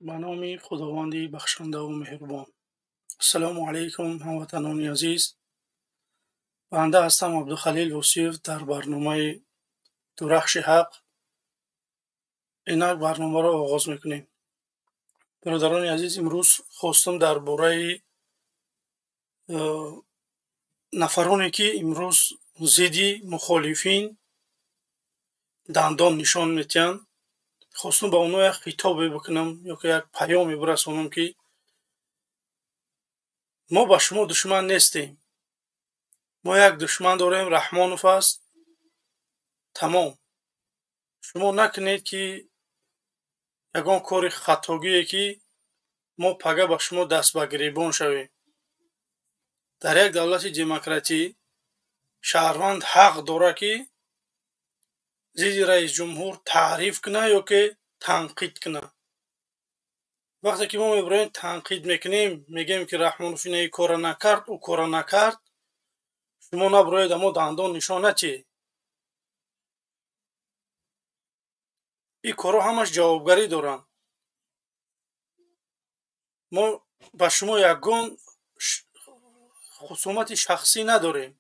Ба номи Худованди бахшандаву меҳрубон. Ассалому алайкум, ҳамватанони азиз. Банда ҳастам Абдухалил Восиев дар барномаи Дурахши ҳақ. Инак барномаро оғоз мекунем. Бародарони азиз, имрӯз хостам дар бораи нафароне, ки имрӯз зидди мухолифин дандон нишон медиҳанд, хостам ба онҳо як хитобе бикунам ё ки як паёме бирасонам, ки мо ба шумо душман нестем. Мо як душман дорем, Раҳмонов аст, тамом. Шумо накунед, ки ягон кори хатогие, ки мо пага ба шумо даст ба гиребон шавем. Дар як давлати демократӣ шаҳрванд ҳақ дорад, ки зидди раисҷумҳур таъриф кунад ё ки танқид кунад. Вақте ки мо мебироем, танқид мекунем, мегӯем, ки Раҳмонов ина ин корро накард, ӯ корро накард, шумо набироед амо дандон нишон натиҳед. Ин корҳо ҳамаш ҷавобгарӣ доранд. Мо ба шумо ягон хусумати шахсӣ надорем.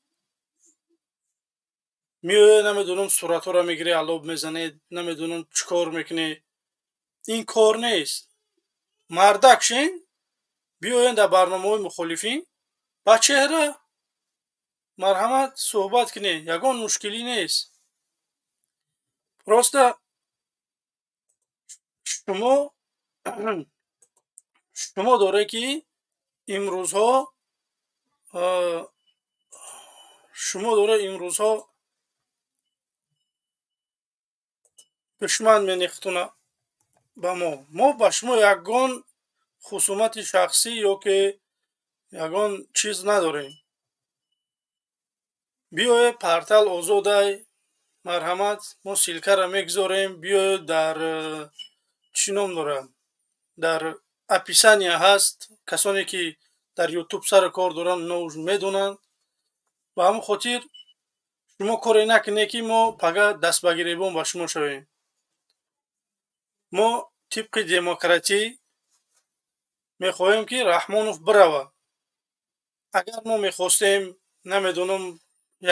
Меоед, намедонам, суратҳоро мегиред, алоб мезанед, намедонам чӣ кор мекунед. Ин кор нест. Мардак шен, биёед дар барномаҳои мухолифин ба чеҳра марҳамат суҳбат кунед, ягон мушкилӣ нест. Просто шумо доред, ки имрӯзҳо шумо доред имрӯзҳо душман менехтуна ба мо. Мо ба шумо ягон хусумати шахсӣ ё ки ягон чиз надорем. Биёед, портал озодай, марҳамат, мо ссылкаро мегузорем, биёед дар чӣ ном дорад, дар описания ҳаст. Касоне ки дар ютуб сару кор доранд, оно уж медонанд. Ба ҳамон хотир шумо коре накунед, ки мо пага даст ба гиребон ба шумо шавем. Мо тибқи демократӣ мехоҳем, ки Раҳмонов биравад. Агар мо мехостем, намедонам,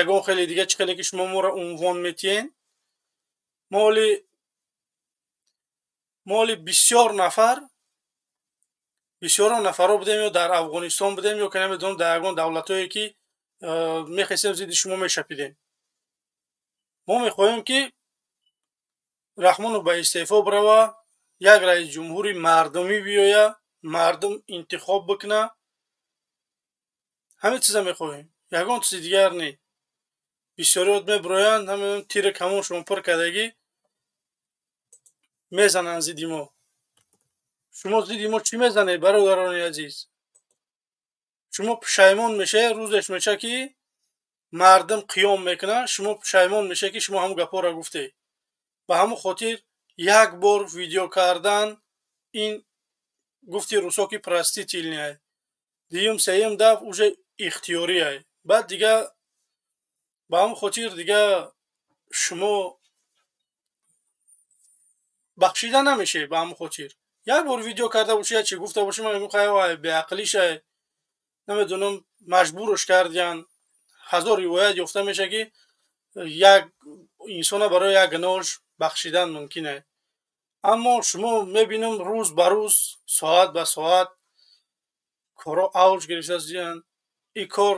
ягон хеле дига чӣ хеле ки шумо моро унвон метиҳед, мо ҳоли бисёр нафар, бисёро нафарҳо будем ё дар Афғонистон будем, ё ки намедонам дар ягон давлатҳое, ки мехестем, зидди шумо мешапидем. Мо мехоҳем, ки Раҳмонов ба истеъфо бирава, як раисҷумҳури мардумӣ биёяд, мардум интихоб бикунад. Ҳамин чиза мехоҳем, ягон чизи дигар не. Бисёриёт мебироянд, ҳамин тири камоншон пур кардагӣ мезананд зидди мо. Шумо зидди мо чӣ мезанед, бародарони азиз? Шумо пушаймон мешавед, рӯзеш мешавад, ки мардум қиём мекунад, шумо пушаймон мешавед, ки шумо ҳамон гапҳоро гуфтед. Ба ҳамон хотир як бор видео кардан ин гуфти русо, ки простительный, дуюм, сеюм дафъ уже ихтиёрие. Баъд дига ба ҳамон хотир дига шумо бахшида намешавед. Ба ҳамон хотир як бор видео карда бошӣ, як чи гуфта бошӣ, ман мегӯям, хай, беақлишай, намедонам, маҷбурш кардиян. Ҳазор ривоят ёфта мешавад, ки як инсона барои як гуноҳш бахшидан мумкин аст. Аммо шумо мебинам, рӯз ба рӯз, соат ба соат корҳо авҷ гирифтаанд. Ин кор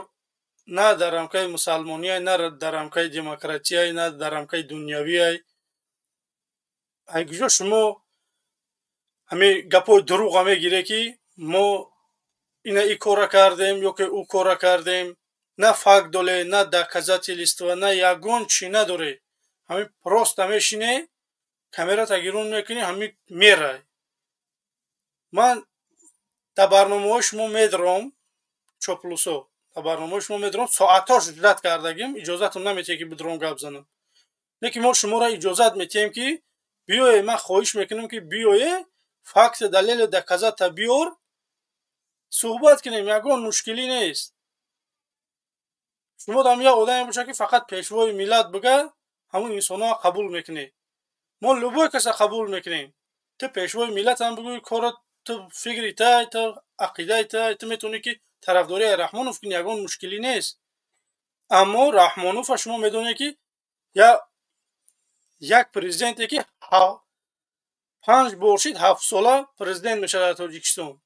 на дар рамкаи мусалмониай, на дар рамкаи демократияй, на дар рамкаи дунявиай. Ай куҷо шумо ҳамин гапҳои дурӯға мегиред, ки мо ина ин корра кардем ё ки ӯ корра кардем? На факт доле, на доказательство, на ягон чӣ надоре. Ҳамин просто мешине, камерата гирун мекунӣ, ҳамин мерай. Ман дар барномаҳои шумо медорам, чоплусо, дар барномаҳои шумо медорам, соатҳо ждать кардагим, иҷозатам наметиҳед, ки бидорам гап занам. Лекин мо шуморо иҷозат метиҳем, ки биёе, ман хоҳиш мекунам, ки биёе, факти, далелу доказата биёр, суҳбат кунем, ягон мушкилӣ нест. Шумо дам як одаме бошад, ки фақат пешвои миллат бига, ҳамон инсонҳоро қабул мекунед. Мо любой каса қабул мекунем. Ту пешвои миллатам бигӯй, корот. Ту фикри тай, ту ақидаи тай, ту метавонӣ ки тарафдории Раҳмонов кунӣ, ягон мушкилӣ нест. Аммо Раҳмонова шумо медонед, ки як президенте, ки 5 бор шид, 7 сола президент мешавад дар Тоҷикистон.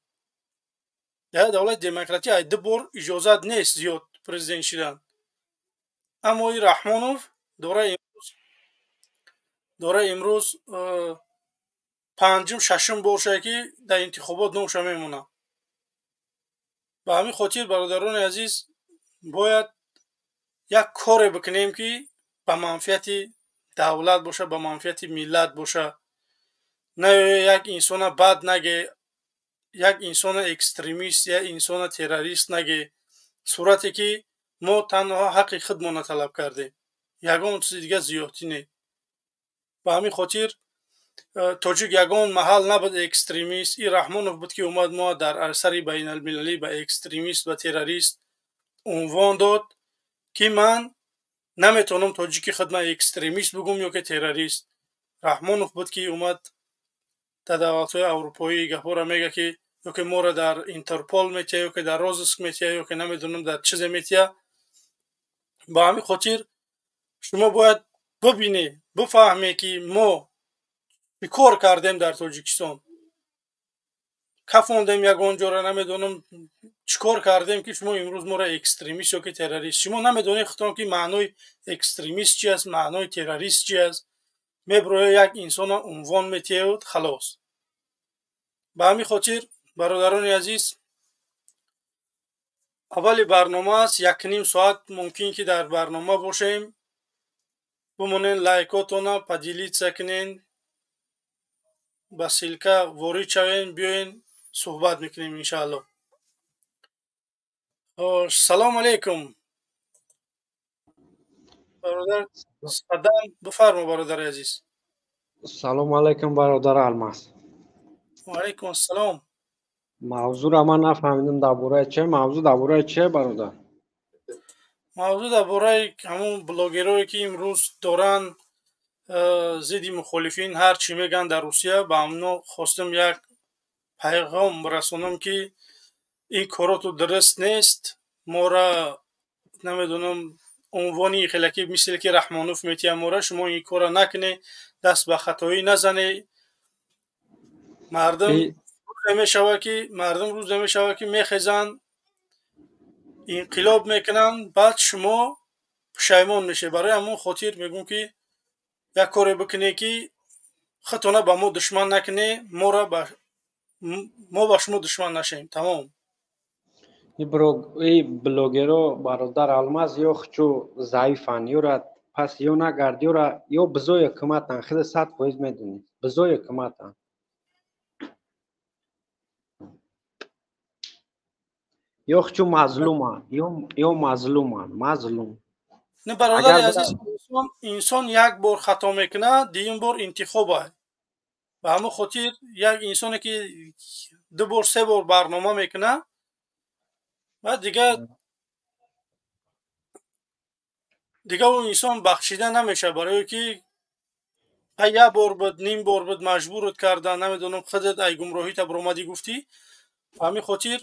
Дар давлати демократӣ ай 2 бор иҷозат нест зиёд президент шидан. Аммо и Раҳмонов дора имрӯз панҷум, шашум бор шуда, ки дар интихобот номша мемонад. Ба ҳамин хотир, бародарони азиз, бояд як коре бикунем, ки ба манфиати давлат боша, ба манфиати миллат боша. На як инсона бад наге, як инсона экстремист, як инсона террорист наге, сурате ки мо танҳо ҳаққи худмонро талаб кардем, ягон чизи дига зиёдтӣ не. Ба ҳамин хотир тоҷик ягон маҳал набуд экстремист. И Раҳмонов буд, ки омад, мо дар арсари байналмилалӣ ба экстремист ва террорист унвон дод, ки ман наметавонам тоҷики худма экстремист бугум ё ки террорист. Раҳмонов буд, ки омад, дар давлатҳои аврупоӣ гапҳоро мега, ки ё ки моро дар Интерпол метия, ё ки дар розыск метия, ё ки намедонам дар чизе метия. Ба ҳамин хотир шумо бояд бибинед, бифаҳме, ки мо чӣ кор кардем дар Тоҷикистон, кафондем ягон ҷора, намедонам чӣ кор кардем, ки шумо имрӯз моро экстремист ё ки террорист. Шумо намедонед худтон, ки маънои экстремист чи аст, маънои террорист чи аст. Меброя, як инсона унвон метиҳед, халос. Ба ҳамин хотир, бародарони азиз, аввали барнома аст, 1,5 соат мумкин ки дар барнома бошем. Бимонен, лайкотона поделиться кунен, ба ссылка ворид шавем, биёен, суҳбат мекунем, иншаалло. Хош, салому алейкум, бародар Садам, бифармо, бародари азиз. Салому алейкум, бародар Алмаз. Ваалайкум ассалом. Мавзӯъро ман нафаҳмидам, дар бораи че мавзӯъ, дар бораи че, бародар? Мавзӯъ дар бораи ҳамун блогерое, ки имрӯз доранд зидди мухолифин ҳар чӣ мегӯянд дар Русия. Ба ҳамно хостам як пайғом расонам, ки ин короту дуруст нест. Мора намедонам унвони хелаки мисли ки Раҳмонов метиҳам мора, шумо ин корро накунед, даст ба хатоӣ назанед. Мардум рӯзе мешавад, ки мардум рӯзе мешавад, ки мехезанд, инқилоб мекунанд, баъд шумо пушаймон мешавед. Барои ҳамон хотир мегӯм, ки як коре бикунед, ки худтона ба мо душман накунед, мора мо ба шумо душман нашем, тамом. И блогеро, бародар Алмаз, ё хчу заифан, ёра пас ё нагард, ёра ё бизои ҳукуматан, хеле 100% медонӣ, бизои ҳукуматан, ё хчу мазлуман, ё мазлуман, мазлум. Не, бародари азиз, инсон як бор хато мекунад, дуюм бор интихоб ай. Ба ҳамон хотир як инсоне, ки 2 бор, се бор барнома мекунад, баъд дига ӯ инсон бахшида намешавад, барое ки як бор буд, ним бор буд, маҷбурат кардан, намедонам, худат ай гумроҳита баромадӣ, гуфтӣ. Ба ҳамин хотир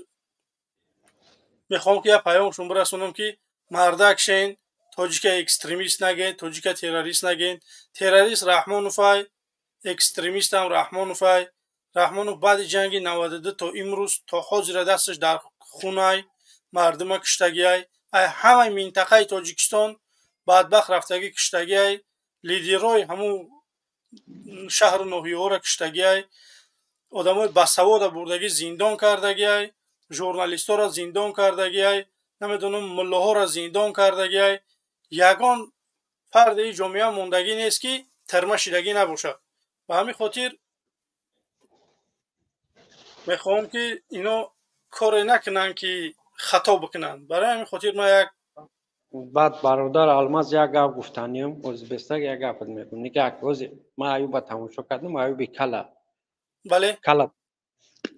мехоҳам, ки як паёмшон бирасонам, ки мардак шен, тоҷика экстремист наген, тоҷика террорист наген. Террорист Раҳмоновай, экстремистам Раҳмоновай. Раҳмонов баъди ҷанги 92 то имрӯз, то ҳозира дасташ дар хунай, мардума куштагиай, ай ҳамаи минтақаи Тоҷикистон бадбахт рафтагӣ куштагиай, лидерҳои ҳамун шаҳру ноҳияҳоро куштагиай, одамои басавода бурдагӣ зиндон кардагиай, журналистҳоро зиндон кардагиай, намедонам, муллоҳоро зиндон кардагиай. Ягон фарди ҷомеа мондагӣ нест, ки тирма шидагӣ набошад. Ба ҳамин хотир мехоҳам, ки ино коре накунанд, ки хато бикунанд. Барои ҳамин хотир ман як Баъд, бародар Алмаз, як гап гуфтаниям, озбестак як гапат мегӯм. Нига, ози ман Аюба тамошо кардам, Аюби кала. Бале. Кала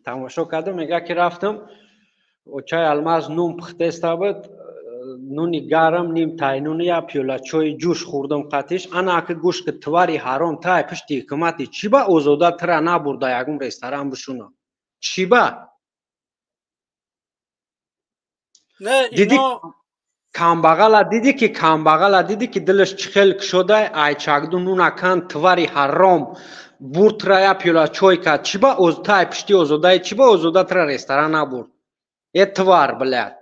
тамошо кардам, мега, ки рафтам, очай Алмаз нун пухтеста буд, нуни гарм, ним тайнуни, я пиёла чои ҷӯш хӯрдам қатиш. Ана аки гӯш ки, твари ҳаром, тай пишти ҳукумати чӣ ба Озода тира набурда ягон ресторан бишуна? Чиба? Не, диди камбағала, дидӣ ки камбағала, дидӣ ки дилаш чӣ хел кушодай, айчакду нуна кан, твари ҳаром бурд, я пиёла чой кард. Чиба тай пишти Озодаи, чиба Озода тра ресторан набурд? Э, тварь, блядь.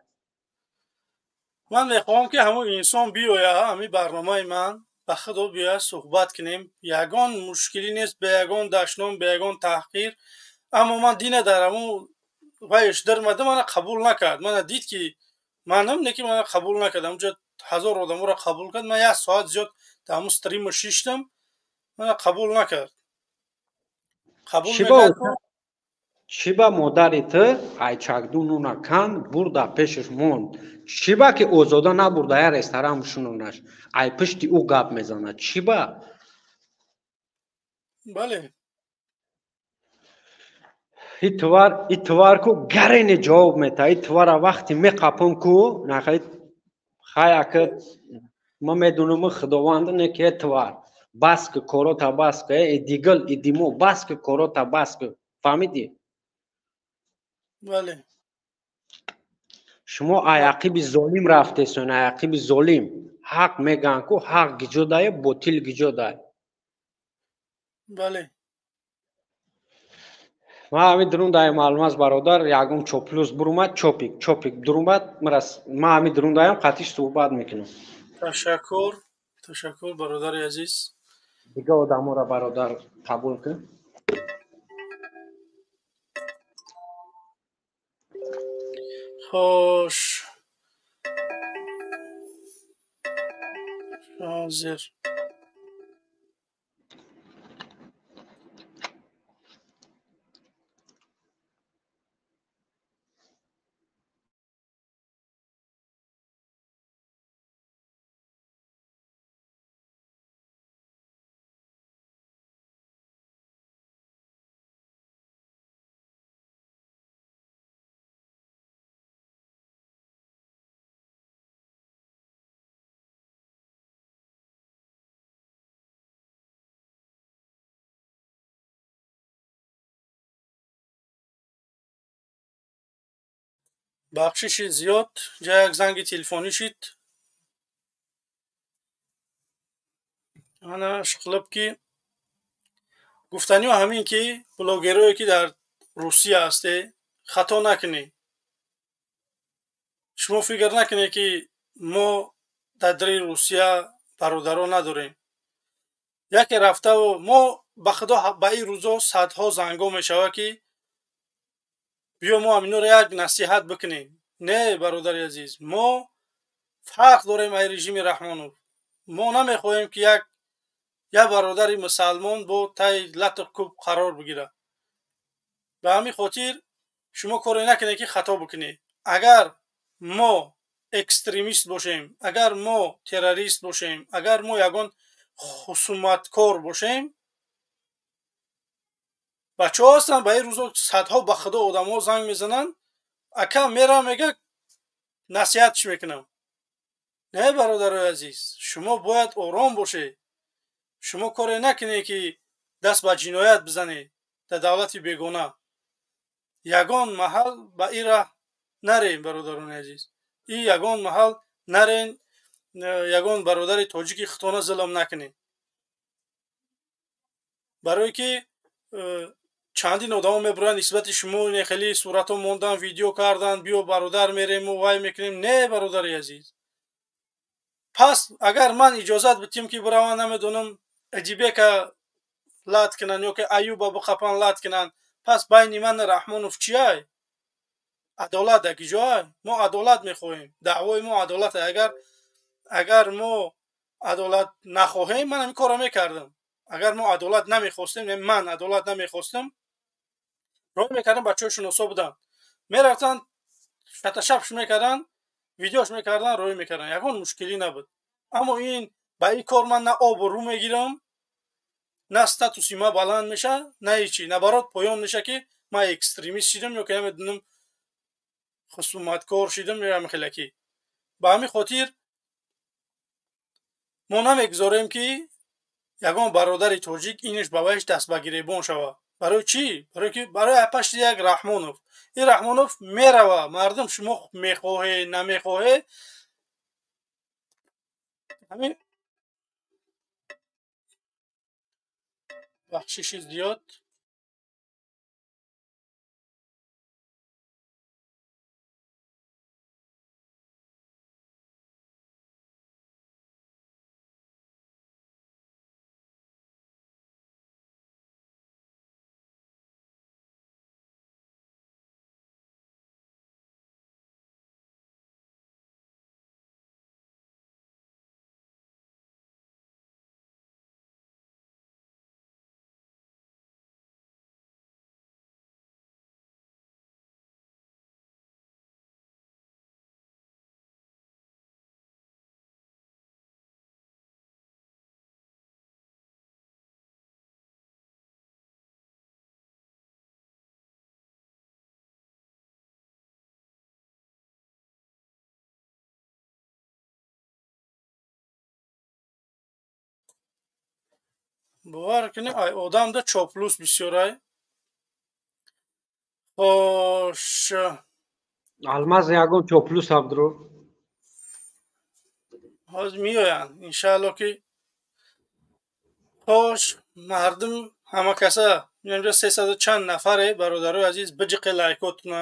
Ман мехоҳам, ки ҳамон инсон биёя ҳамин барномаи ман, ба худо, биёя, суҳбат кунем. Ягон мушкилӣ нест, бе ягон дашном, бе ягон таҳқир. Аммо ман дина дар ҳамун вайш дармада, мана қабул накард. Мана дид, ки манам не, ки мана қабул накард. Ҳамунҷо ҳазор одаморо қабул кард. Ман як соат зиёд дар ҳамун стрима шиштам, мана қабул накард. Қабул мекард. Чиба модари ту айчакду нуна кан, бурда пешаш монд? Чиба ки Озода набурда я ресторан бишунонаш, ай пишти ӯ гап мезанад? Чиба? Бале. И тварь, и тварь ку гарене ҷавоб мета. И твара вақте меқапам ку нахай хай, ака, ма медунам, худованд не ки тварь, бас ки корота, бас ки, э дигл идимо, бас ки корота, бас ки, фаҳмидӣ? Бале. Шумо аяқиби золим рафтесон, аяқиби золим. Ҳақ мегӯянд ку, ҳақ гиҷодае, ботил гиҷодае. Бале. Ман ҳамин дурун даем, Алмаз бародар, ягон чоплюс бурумад, чопик чопик дурумад, мара ман ҳамин дурун даем, қатиш суҳбат мекунам. Ташаккур, ташаккур, бародари азиз. Дига одаморо, бародар, қабул кун. Хош, ҳозир. Бахшиши зиёд, ҷа як занги телефонӣ шид. Ана шқилиб ки гуфтаниҳо ҳамин ки блогерое, ки дар Русия ҳасте, хато накунед. Шумо фикр накунед, ки мо дар дари Русия бародарон надорем. Яке рафтаву мо, ба худо, ба ин рӯзо садҳо зангҳо мешавад, ки биё, мо ҳаминоро як насиҳат бикунем. Не, бародари азиз, мо фарқ дорем ай режими Раҳмонов. Мо намехоҳем, ки як бародари мусалмон бо таи лату кӯб қарор бигирад. Ба ҳамин хотир шумо коре накунед, ки хато бикунед. Агар мо экстремист бошем, агар мо террорист бошем, агар мо ягон хусуматкор бошем, бачаҳо ҳастанд. Ба ин рӯзо садҳо, ба худо, одамҳо занг мезананд: «Ака, мерам», мега, «насиҳатш мекунам». Не, бародарои азиз, шумо бояд ором бошед. Шумо коре накунед, ки даст ба ҷиноят бизанед дар давлати бегона. Ягон маҳал ба ин раҳ нарем, бародарони азиз, и ягон маҳал нарен, ягон бародари тоҷики худтона зулм накунед, барое ки чандин одамо мебуранд нисбати шумо, хеле суратҳо мондан, видео кардан: «Биё, бародар, мерему вай мекунем». Не, бародари азиз, пас агар ман иҷозат битим, ки бираванд, намедонам, Эдибека лат кунанд ё ки Аюба биқапан, лат кунанд, пас байни ман Раҳмонов чиай? Адолат дар киҷоай? Мо адолат мехоҳем, даъвои мо адолат. Агар мо адолат нахоҳем, ман ҳамин корро мекардам. Агар мо адолат намехостем, ман адолат намехостам, роҳ мекардам, бачаҳои шиносо буданд, мерафтанд, шаташапш мекарданд, видеош мекарданд, роҳӣ мекарданд, ягон мушкилӣ набуд. Аммо ин ба ин кор ман на обрӯ мегирам, на статуси ма баланд меша, на ҳечи, наоборот, поён меша, ки ман экстремист шидам ё ки намедонам, хусуматкор шидам ё ҳамин хелакӣ. Ба ҳамин хотир мо намегузорем, ки ягон бародари тоҷик иниш ба вайш даст ба гиребон шавад. Барои чӣ? Барои ки барои пашти як Раҳмонов. Ин Раҳмонов мерава. Мардум, шумо мехоҳе, намехоҳе, ҳамин бахшиши зиёд. Бовар кунед, ай одамда чоплус бисёрай. Хош, Алмаз, ягон чоплус абдро. Ҳозир меоянд, иншаалло ки. Хош, мардум, ҳама каса инҷа 300 чанд нафаре, бародарои азиз, биҷиқе лайкотуна,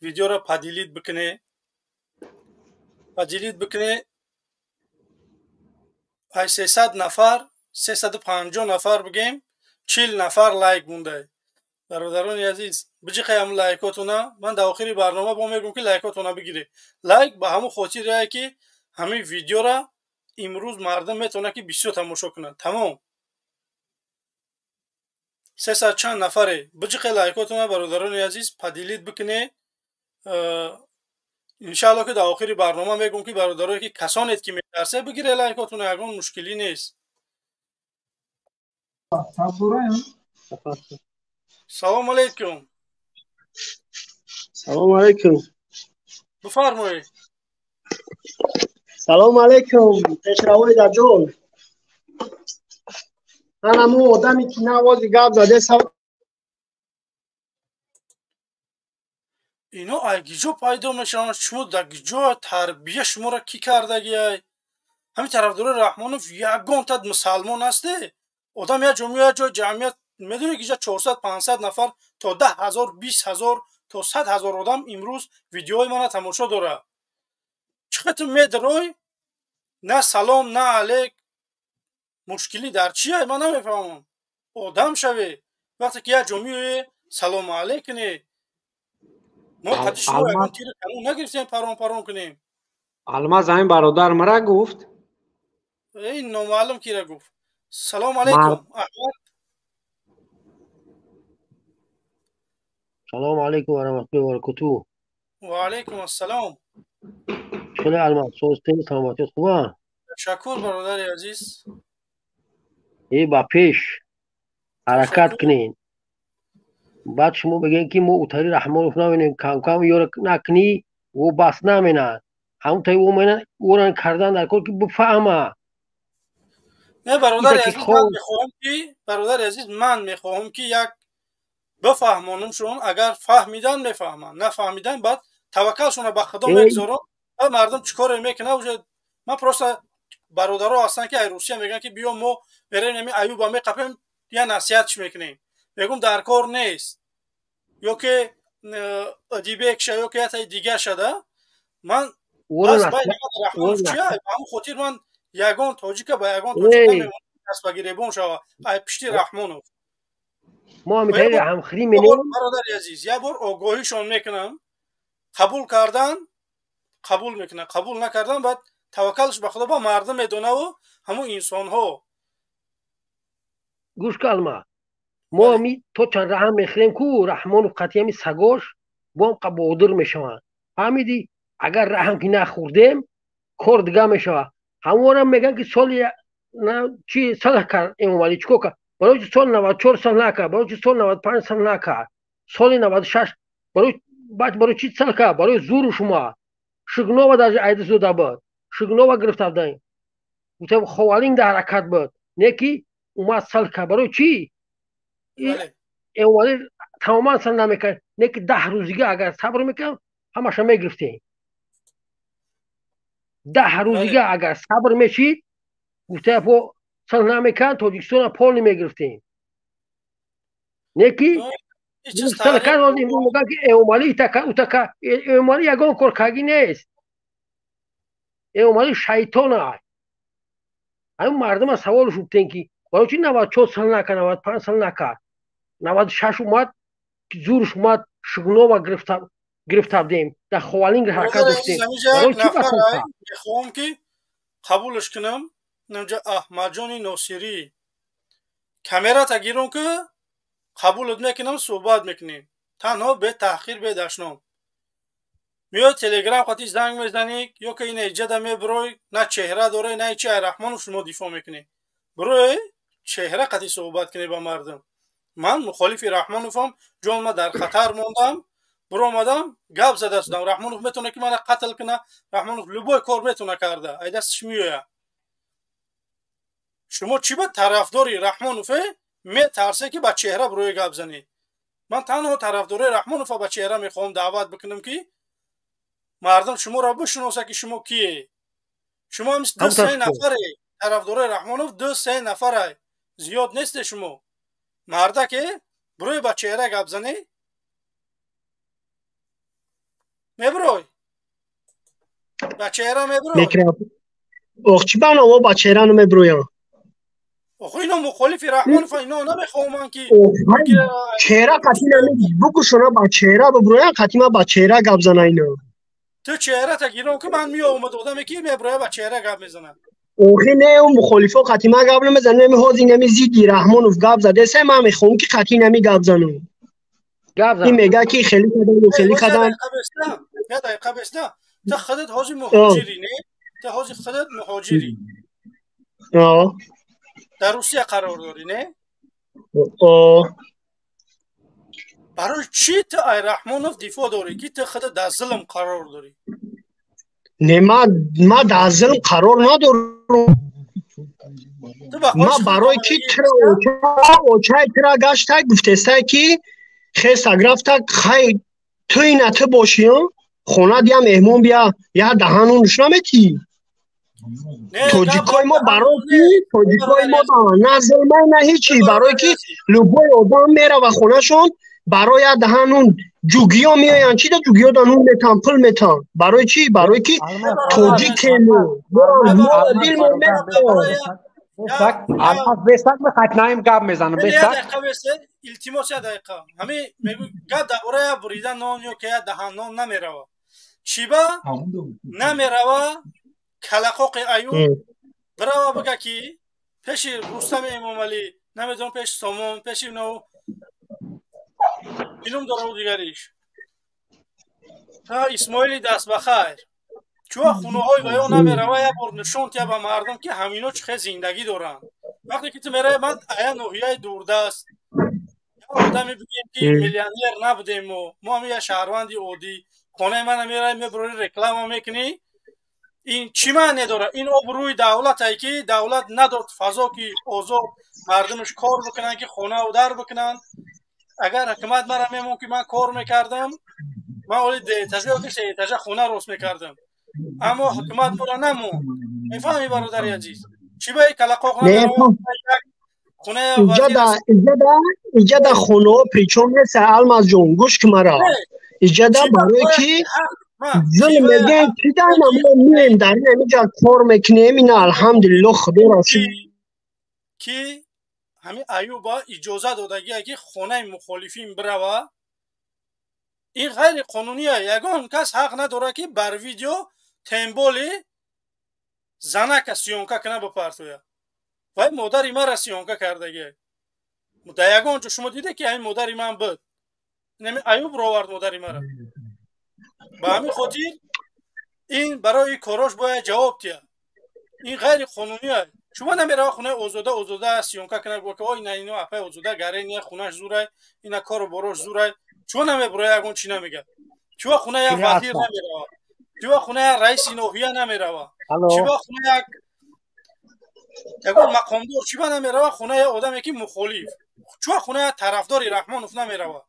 видеоро поделить бикуне, поделить бикуне. Ай 300 нафар, 350 нафар бигем, 40 нафар лайк мондай. Бародарони азиз, биҷиқаям лайкотуна. Ман дар охири барнома бо мегӯм, ки лайкотуна бигире. Лайк ба ҳамон хотире, ки ҳамин видеора имрӯз мардум метавонад, ки бисёр тамошо кунад. Тамом, 300 чанд нафаре, биҷиқе лайкотуна, бародарони азиз, поделить бикуне. Иншаалло, ки дар охири барнома мегӯм, ки бародарое, ки касонед, ки метарсе, бигире лайкотуна, ягон мушкилӣ нест. Салому алейкум. Салому алейкум. Бифармоед. Салому алейкум, пешравои даҷол. Ман ҳамун одаме, ки навози гап заде. Ино ай гиҷо пайдо мешаванд? Шумо дар гиҷо тарбия шуморо кӣ кардагиай? Ҳамин тарафдорои Раҳмонов ягонтад мусалмон ҳасте? Одам як ҷо меояд, ҷои ҷамъият, медонӣ, ки ҷа 400, 500 нафар то 10 000, 20 000 то 100 000 одам имрӯз видеои мана тамошо дорад. Чӣ қадр медрой, на салом, на алейк. Мушкилӣ дар чия, ман намефаҳмам. Одам шаве, вақте ки як ҷо меоe, салому алейк кунӣ. Мо қади шумо ягон тири камон нагирифтем, парон парон кунем. Алмаз, ҳамин бародар мара гуфт. Ин номаълум кира гуфт. Салому алейкум, Аҳмад. Салому алейкум ва раҳматуллоҳи ва баракотуҳ. Ва алейкум ассалом. Хеле Алмаз, созтен, саломатият хуба? Ташаккур, бародари азиз. Э, ба пеш ҳаракат кунед. Баъд шумо бигӯед, ки мо утари Раҳмонов наменем, камкам ёро накунӣ, ӯ бас наменад. Ҳамун таи ӯ менад, ӯран кардан дар кор, ки бифаҳма. Не, бародари азиз, ман мехоҳам, ки, бародари азиз, ман мехоҳам, ки як бифаҳмонам шон. Агар фаҳмидан, мефаҳманд, нафаҳмидан, баъд таваккалшонро ба Худо мегузорам. Баъд мардум чӣ коре мекунад уже. Ман просто бародаро ҳастанд, ки ай Русия мегӯянд, ки биё, мо мерем, ами Аюба меқапем, я насиҳатш мекунем. Мегӯм, дар кор нест, ё ки Адибекша, ё ки ятаи дигар шада. Ман чия, ба ҳамон хотир ман ягон тоҷика ба ягон тоҷик намемонам, даст ба гиребон шава ай пишти Раҳмонов. Мо ҳамитари ҳамхирӣ менем. Бародари азиз, як бор огоҳишон мекунам. Қабул кардан, қабул мекунад, қабул накардан, баъд таваккалш ба Худо, ба мардум медонаву ҳамун инсонҳо. Гӯш ка, Алма, мо ами то чанд раҳам мехӯрем ку Раҳмонов қатъи ами сагош боам қабодир мешаванд, фаҳмидӣ? Агар раҳам ки нахӯрдем, кор дига мешавад. Ҳамонам мегӯянд, ки соли чи сал кард Эмомалӣ, чӣ кор кард? Барои чи соли 94 сал накард? Барои чи соли 95 сал накард? Соли 96 барои чи сал кард? Барои зуру шумо Шигнова даже айди зуда буд, Шигнова гирифта буданд, гуфтам, Ховалинг дар ҳаракат буд, не ки умад сал кард. Барои чӣ? Эмомалӣ тамоман сал намекард, не ки 10 рӯзига агар сабр мекард, ҳамаша мегирифтем. 10 рӯзига агар сабр мешид, гуфта по сал намекард, Тоҷикистона полни мегирифтем. Не ки ки Эмомалӣ итака утака, Эмомалӣ ягон кор карги нест. Эмомалӣ шайтон ай. Ҳамин мардума савол шудтен, ки барои чи 94 сал накард, 95 сал накард, 96 омад, зурш омад, Шугнова гирифта будем, дар Ховалинг ҳаракат доштем. Мехоҳам, ки қабулш кунам. Инҷа Аҳмадҷони Носирӣ, камерата гирон, ки қабулат мекунам, суҳбат мекунем, танҳо бетаҳқир, бедашном. Меои Телеграм қати занг мезанӣ ё ки ина иҷада мебирой, на чеҳра дорӣ, на чи. Ай Раҳмонов шумо дифоъ мекунӣ, бирои чеҳра қати суҳбат кунӣ ба мардум. Ман мухолифи Раҳмоновам, ҷон ма дар хатар мондам, биромадам, гап зада шудам. Раҳмонов метавона, ки мана қатл куна. Раҳмонов любой кор метавона карда, ай дасташ меояд. Шумо чӣ ба тарафдори Раҳмонове метарсе, ки ба чеҳра бирои гап занӣ? Ман танҳо тарафдорои Раҳмонова ба чеҳра мехоҳам даъват бикунам, ки мардум шуморо бишиноса, ки шумо кие. Шумо ду се нафаре тарафдорои Раҳмонов, ду се нафара зиёд несте. Шумо мардаке бирои ба чеҳра гап занӣ, мебирой ба чеҳра, мебирой? Ох, чӣ ба намо ба чеҳра намебироям? Охо, ино мухолифи Раҳмонов, ино намехоҳам, ки Чеҳра қатӣ намеги, букушона, ба чеҳра бибироям, қатӣ ма ба чеҳра гап зана ино. Ту чеҳрата гирон, ки ман меомад, одаме ки мебироя, ба чеҳра гап мезанад. Охи не, ӯ мухолифо қатӣ ма гап намезанам. Неми ҳозир неми зидди Раҳмонов гап задеса, ман мехоҳам, ки қатӣ нами гап занам. Ин мега, ки хеле кадан, хеле кадан. Я дақиқа беста. Ту худат ҳозир муҳоҷирӣ, не? Ту ҳозир худат муҳоҷирӣ, дар Русия қарор дорӣ, не? Барои чӣ ту ай Раҳмонов дифоъ дорӣ, ки ту худат дар зулм қарор дорӣ? Не, ма дар зулм қарор надорам. Ма барои ки очаи тира гашта гуфтестай, ки хеса графта, хай ту ина ту бошӣ, хона дия меҳмон бия, я даҳанунш наметӣ. Тоҷикои мо, барои ки тоҷикои мо на зулмай, на ҳичи, барое ки любой одам мерава хонашон, барои я даҳанун ҷугиё меоянд. Чи да ҷугиё да нун метан, пул метан? Барои чӣ? Барои ки тоҷикему. Дилмо. Бесак, мехатнаем, гап мезанам, бесак. Илтимос, я дақиқа. Ҳами гап дар бораи бурида нон ё ки я даҳан нон намерава. Чиба намерава калақоқи Аюб бирава, бига, ки пеши Рустами Эмомалӣ, намедонам, пеши Сомон, пеши но илум дораву дигариш, Исмоили дастбахайр, чӯа хунаҳои ваё намерава, як бор нишон тия ба мардум, ки ҳамино чӣ хел зиндагӣ доранд. Вақте ки ту меравӣ, ман ая ноҳияи дурдаст одаме бигем, ки миллионер набудем, мо ҳами як шаҳрванди оддӣ, хонаи мана меравӣ, мебурӣ, реклама мекунӣ, ин чӣ маъне дорад? Ин обрӯи давлате, ки давлат надод фазо, ки озод мардумаш кор бикунанд, ки хонаву дар бикунанд. Агар ҳукумат мара мемон, ки ман кор мекардам, ман оли дуэтажа ё ки сеэтажа хона рост мекардам, аммо ҳукумат моро намонд. Мефаҳмӣ, бародари азиз, чӣ ба калақоқ? Иҷада хонаҳо причом нест, Алмазҷон, гӯш ки мара. Иҷада барое ки зулм мегӯем, чӣ дар мо меем, дар ин ҳамиҷа кор мекунем, ина алҳамдулилло, худоро. Ки ҳамин Аюба иҷоза додагия, ки хонаи мухолифин бирава, ин ғайриқонуние. Ягон кас ҳақ надорад, ки бар видео темболи занака съёмка кина, бипартоя. Вай модари мара съёмка кардагия. Дар ягон ҷо шумо диде, ки ҳамин модари ман буд? Ҳамин Аюб ровард модари мара. Ба ҳамин хотир ин барои корош бояд ҷавоб диҳад. Ин ғайриқонуние. Шумо намерава хонаи Озода, Озода съёмка кина, ки ой, на, ино апай Озода гарения, хунаш зурай, ина кору борош зурай. Чуво намебура, ягон чӣ намега? Чуво хона як вазир намерава? Чуво хона як раиси ноҳия намерава? Чуво хона як ягон мақомдор чиба намерава, хона як одаме, ки мухолиф? Чӯ хуна тарафдори Раҳмонов намерава?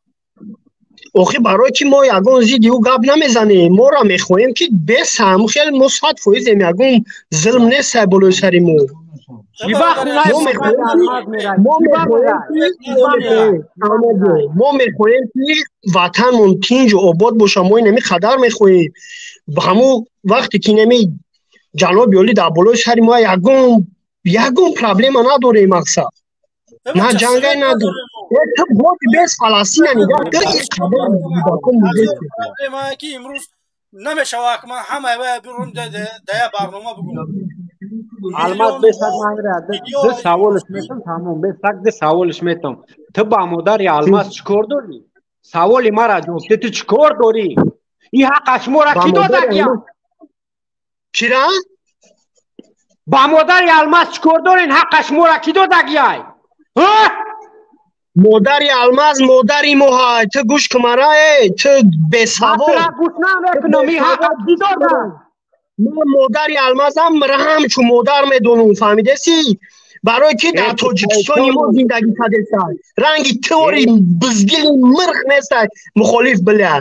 Охи барои ки мо ягон зидди ӯ гап намезанем, моро мехоҳем ки бесам хел мо 100% ягон зулм нест болои сари мо. Мо мехоҳем ки ватанмон тинҷу обод боша, мо инами қадар мехоҳем. Ҳамун вақте ки инами ҷаноби олӣ дар болои сари мо ягон проблема надорем, мақсад. На ҷангай надорем. Ту боди бес Фаластина нигаҳ дор, ин қадар проблема ки имрӯз намешавад ман ҳамаи вай бирум дая барнома бигӯям. Алмаз бесак мангра ду саволш метам, тамом бесак ду саволш метам. Ту ба модари Алмаз чӣ кор дорӣ? Саволи мара ҷавоб де, ту чӣ кор дорӣ? Ин ҳаққа шуморо кӣ додагия? Чира? Ба модари Алмаз чӣ кор дорен? Ҳаққа шуморо кӣ додагия? Модари Алмаз модари мо ҳай. Ту гӯш кун мара, ту бесавод. Гӯш намекунам, ин ҳаққа кӣ дода? Ман модари Алмазам ҳамчун модар медонам, фаҳмидаси? Барои ки дар Тоҷикистони мо зиндагӣ кардестай. Ранги тори биздили мирх нестай, мухолиф била.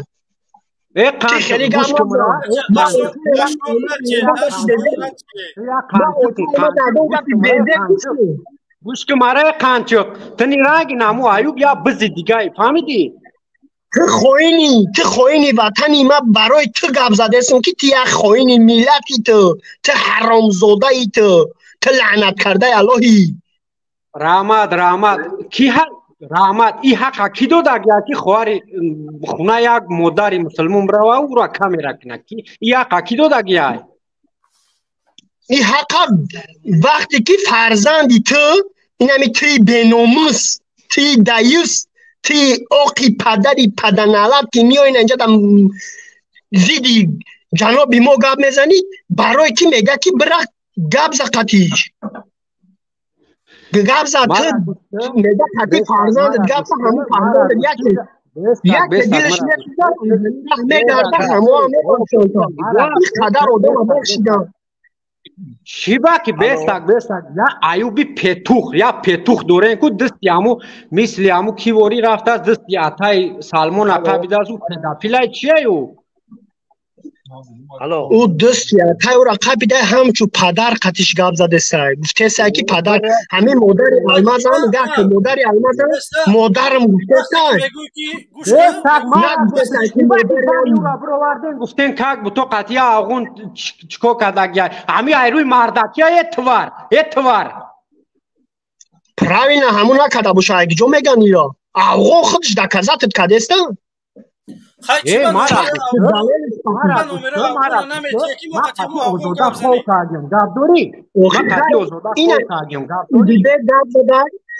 Гӯш кун мара, қанчуқ. Ту ниранги наму Аюб я бизи дигай, фаҳмидӣ? Ту хоини, ту хоини ватани ма, барои ту гап задесам ки ту як хоини миллати ту, ту ҳаромзодаи ту, ту лаънат кардаи Аллоҳӣ. Раҳмат, раҳмат. Ки раҳмат, ин ҳаққа кӣ додагия ки хоҳари хуна як модари мусулмон бирава ӯро камера кунад? Ки ин ҳаққа кӣ додагия? Ин ҳаққа вақте ки фарзанди ту, инами туи беномус, туи даюс, ти оқи падари паданалаб ки меоин инҷа дар зидди ҷаноби мо гап мезанӣ, барои ки мега ки бира гап за қатиш. Гап за ту мега қати фарзандат гап за, ҳамун фарзандат яке яке дилаш месӯзад, мегарда ҳамоам мебахшонта. Ин қадар одама бахшидам. Шиба ки бесак бесак я Аюби петух, я петух дорен ку дасти ҳаму мисли ҳаму киворӣ рафтааст, дасти атай Салмон ақабидааст, ӯ педафилай чия ӯ? Ӯ дасти атай ӯро қабида ҳамчу падар қатиш гап задесай. Гуфтесай ки падар ҳамин модари Алмазам гап, модари Алмазам модарам гуфтесай. Гуфтен как бу то қатия оғун чико кардагия. Ҳамин айрӯи мардакия е твар, е твар. Правильно, ҳамун накарда боша, ҷо меган иро. Афғон худаш доказатат кардеста?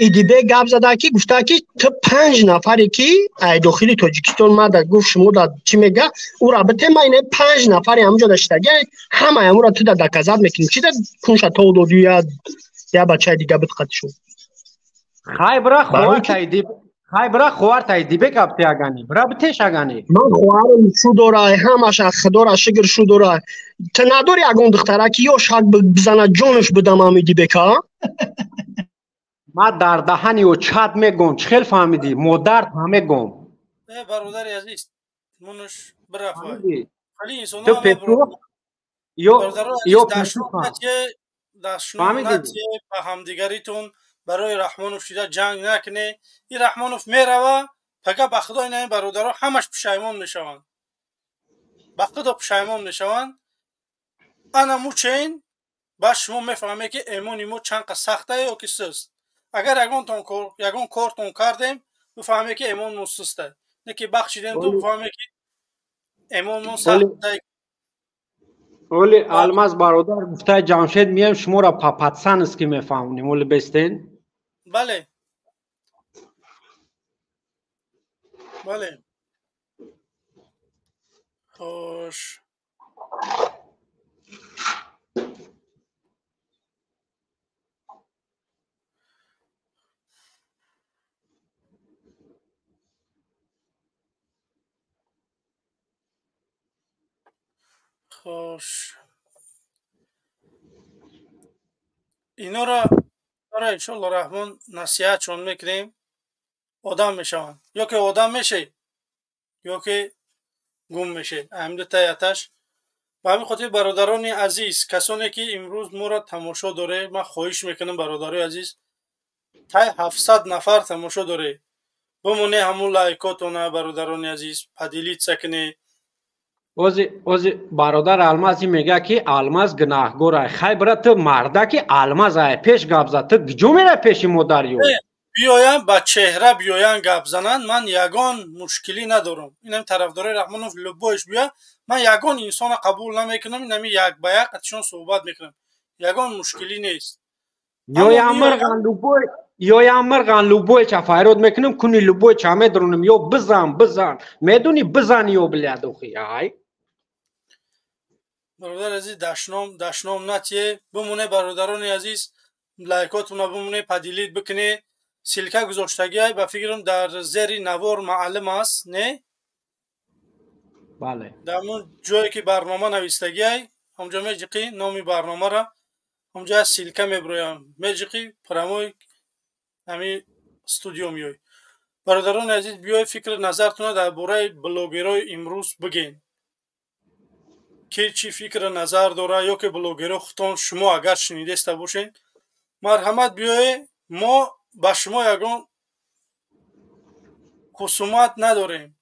Идибек гап зада ки гуфта ки ту 5 нафаре ки ай дохили Тоҷикистон мада гуфт шумо да чӣ мега, ӯра бите ма ина 5 нафаре ҳамҷо даштага, ҳамаи ҳамура ту да доказат мекунӣ. Чӣ да кунша тов додӣ я бачаи дига битқатишу? Хай бира хоҳар хай бира хоҳар тай дибек апте агани, бира битеш агани. Ман хоҳарам шу дорай, ҳамаша худора шукр шу дорай. Ту надори ягон духтара ки ё шак бизана ҷонаш бидам ҳами дибека? Ма дар даҳани ё чат мегом, чӣ хел фаҳмидӣ? Модар та мегом. Э бародари азиз, мунуш бирафай. Хали инсонҳо ту петух ё петух дашномнатие ба ҳамдигаритон барои Раҳмонов шида ҷанг накунӣ. Ин Раҳмонов мерава, пага ба худо ин бародаро ҳамаш пушаймон мешаванд. Ба худо пушаймон мешаванд. Ана мучен ба шумо мефаҳме ки эмони мо чанд қа сахта ё ки суст. Агар ягон кортон кардем, бифаҳме ки эмонмон суста. Не ки бахшидем ту бифаҳме ки эмонмон сахта. Оли Алмаз бародар гуфтаи Ҷамшед мием шуморо папатсанс ки мефаҳмонем. Оли бестен? Бале. Бале. Хош. Хош. Инора иншолло Раҳмон насиҳатшон мекунем. Одам мешаванд. Ё ки одам мешӣ, ё ки гум мешӣ. Ҳамин дутаи аташ. Ба ҳамин хотир, бародарони азиз, касоне ки имрӯз моро тамошо доре, ман хоҳиш мекунам, бародарои азиз, тай 700 нафар тамошо доре, бимоне ҳамун лайкотона, бародарони азиз, поделиться кунед. Ози бародар Алмази мега, ки Алмаз гунаҳгор ай. Хай, бира, ту мардаки Алмаз ай пеш гап зад. Ту куҷо мерай пеши модари ё? Биёян, ба чеҳра биёян, гап зананд, ман ягон мушкилӣ надорам. Инами тарафдорои Раҳмонов любой ш биё, ман ягон инсона қабул намекунам, инами як ба як атишон суҳбат мекунам, ягон мушкилӣ нест. Ёямирған любой, ёямирған, любой ча файрод мекунам, куни любой ча медронам, ё бизан, бизан, медуни, бизан, ё блядь, охи ай. Бародари азиз, дашном, дашном натие, бимоне, бародарони азиз, лайкотуна бимоне, поделить бикуне. Ссылка гузоштагиай, ба фикрам, дар зери навор маълум аст, не? Бале. Дар ҳамон ҷое ки барнома навистагиай, ҳамҷо меҷиқӣ номи барномара, ҳамҷо ссылка мебироям, меҷиқӣ, прямой ҳамин студио меой. Бародарони азиз, биёй, фикри назартона дар бораи блогерои имрӯз бигӯен, ки чӣ фикри назар дора, ё ки блогеро худтон шумо агар шунидеста бошед, марҳамат, биёе. Мо ба шумо ягон хусумат надорем.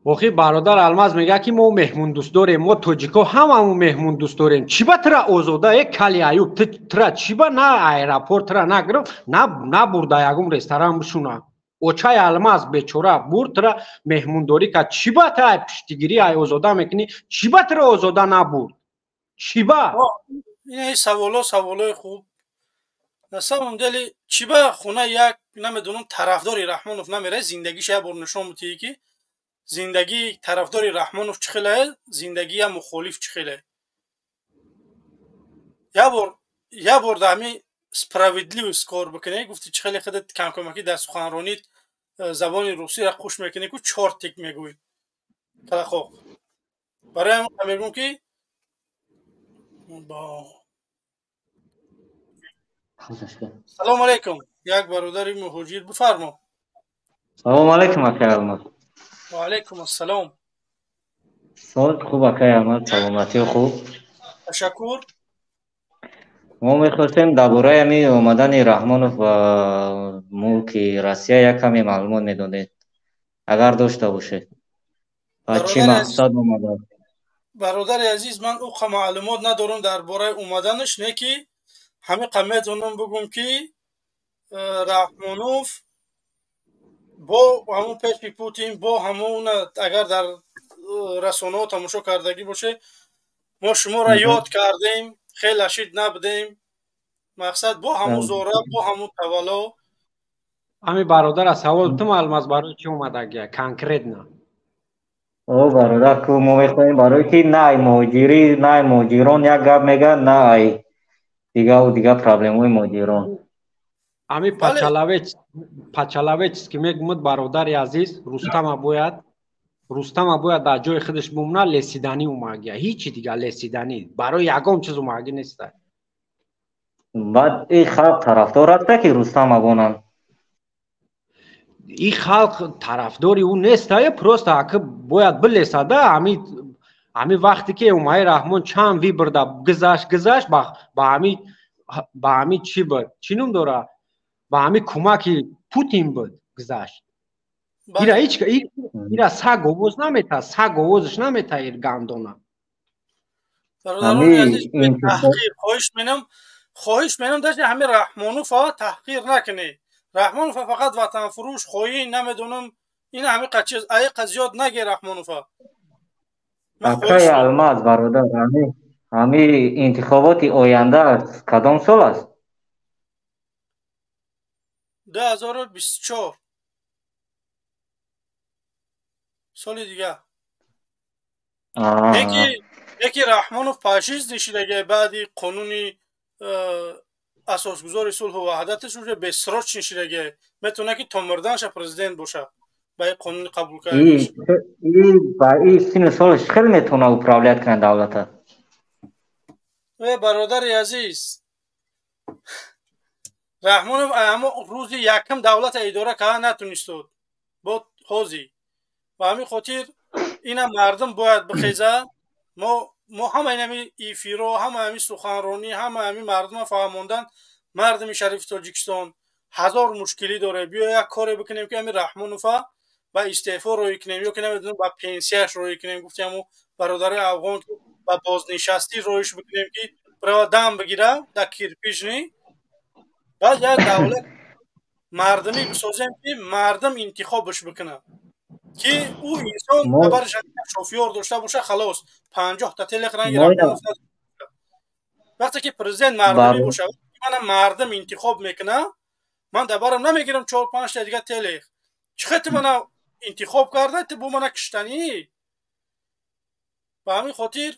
Охи, бародар Алмаз мега, ки мо меҳмондӯст дорем, мо тоҷико ҳамамон меҳмондӯст дорем. Чӣ ба тра Озода е кали Аюб тра чӣ ба на аэропорт тра нагирифт, на набурда ягон ресторан бишуна? Очай Алмаз бечора бурд тра, меҳмондорӣ кард. Чӣ ба та пуштигирӣ ай Озода мекунӣ? Чӣ ба тра Озода набурд? Чӣ ба? Ин саволо саволои хуб. На самом деле, чӣ ба хона як, намедонам, тарафдори Раҳмонов намерад, зиндагиша як бор нишон бутие, ки зиндагии тарафдори Раҳмонов чӣ хелае, зиндагии як мухолиф чӣ хелае. Як бор дар ҳамин справедливость кор бикунӣ. Гуфти, чӣ хеле худат камкамакӣ дар суханронит забони русиро хуш мекунӣ, ку чортик мегӯӣ, талақоқ. Барои ҳамин мегӯм, ки салому алайкум, як бародари муҳоҷир, бифармо. Салому алайкум, акай Алмаз. Ва алайкум ассалом. Сол хуб, акай Алмаз, саломатӣ хуб? Ташаккур. Мо мехостем дар бораи ҳамин омадани Раҳмонов ба мулки Россия як каме маълумот медодед, агар дошта бошед, ба чӣ мақсад омадааст? Бародари азиз, ман уқа маълумот надорам дар бораи омаданаш, не ки ҳамиқа метавонам бигӯм, ки Раҳмонов бо ҳамун пеши Путин, бо ҳамун, агар дар расонаҳо тамошо кардагӣ боше, мо шуморо ёд кардем, хеле ашид набудем, мақсад, бо ҳамун зора, бо ҳамун тавалло. Ҳами бародара савол тум, Алмаз, барои чӣ омадагия конкретно? О, бародар, ку мо мехоҳем, барое ки на ай муҳоҷирӣ, на ай муҳоҷирон як гап мегӯяд, на ай дигаву дигар проблемаҳои муҳоҷирон. Ами по-человечески мегумуд, бародари азиз, Рустама бояд дар ҷои худаш бимона. Лесиданӣ омагия, ҳичи дигар, лесиданӣ, барои ягон чиз омагӣ неста. Баъд и халқ тарафдор аста, ки Рустам абонанд? И халқ тарафдори ӯ нестае, просто аки бояд билесада. Ҳами вақте ки Эмомалӣ Раҳмон чанд выбор да гузашт, ба ҳами чӣ буд, чӣ ном дора, ба ҳами кӯмаки Путин буд, гузашт. Ира ҳеч ира саг овоз намета, саг овозаш намета, ир гандона. Хоҳиш менам, даже ҳамин Раҳмонова таҳқир накунед. Раҳмонова фақат ватанфурӯш, хоин, намедонам, ин ҳамин чиз аиқа зиёд наге Раҳмонова. Акай Алмаз, бародар, ҳами интихоботи оянда кадом сол аст? 2024, соли дигар. Яки Раҳмонов пожизненно шидаги, баъди қонуни асосгузори сулҳу ваҳдаташ уже бессрочный шидаги, метавона ки то мурданша президент боша ба ин қонуни қабул карда. Ба и сину солаш хеле метавона управлять кунад давлата? Э, бародари азиз. Раҳмонов ҳамо рӯзи якум давлата идора карда натунистод бо ҳозӣ. Ба ҳамин хотир ина мардум бояд бихеза. Мо ҳама инами эфиро, ҳама ҳами суханронӣ, ҳама ҳами мардума фаҳмондан, мардуми шарифи Тоҷикистон ҳазор мушкилӣ доре, биё як коре бикунем ки ҳами Раҳмонова ба истеъфо роҳӣ кунем ё ки намедонам ба пенсияш роҳӣ кунем. Гуфти ҳамо бародари афғон ки ба бознишастӣ роҳиш бикунем ки бирава дам бигира дар кирпични. Баъд як давлат мардумӣ бисозем ки мардум интихобаш бикунад, ки ӯ инсон бараш шофёр дошта боша, халос 50 та телех ранги Раҳмонов. Вақте ки президент мардумӣ боша, мана мардум интихоб мекунад, ман дар барам намегирам 4-5 та дига телех. Чӣ ту мана интихоб карда, ту бо мана киштанӣ? Ба ҳамин хотир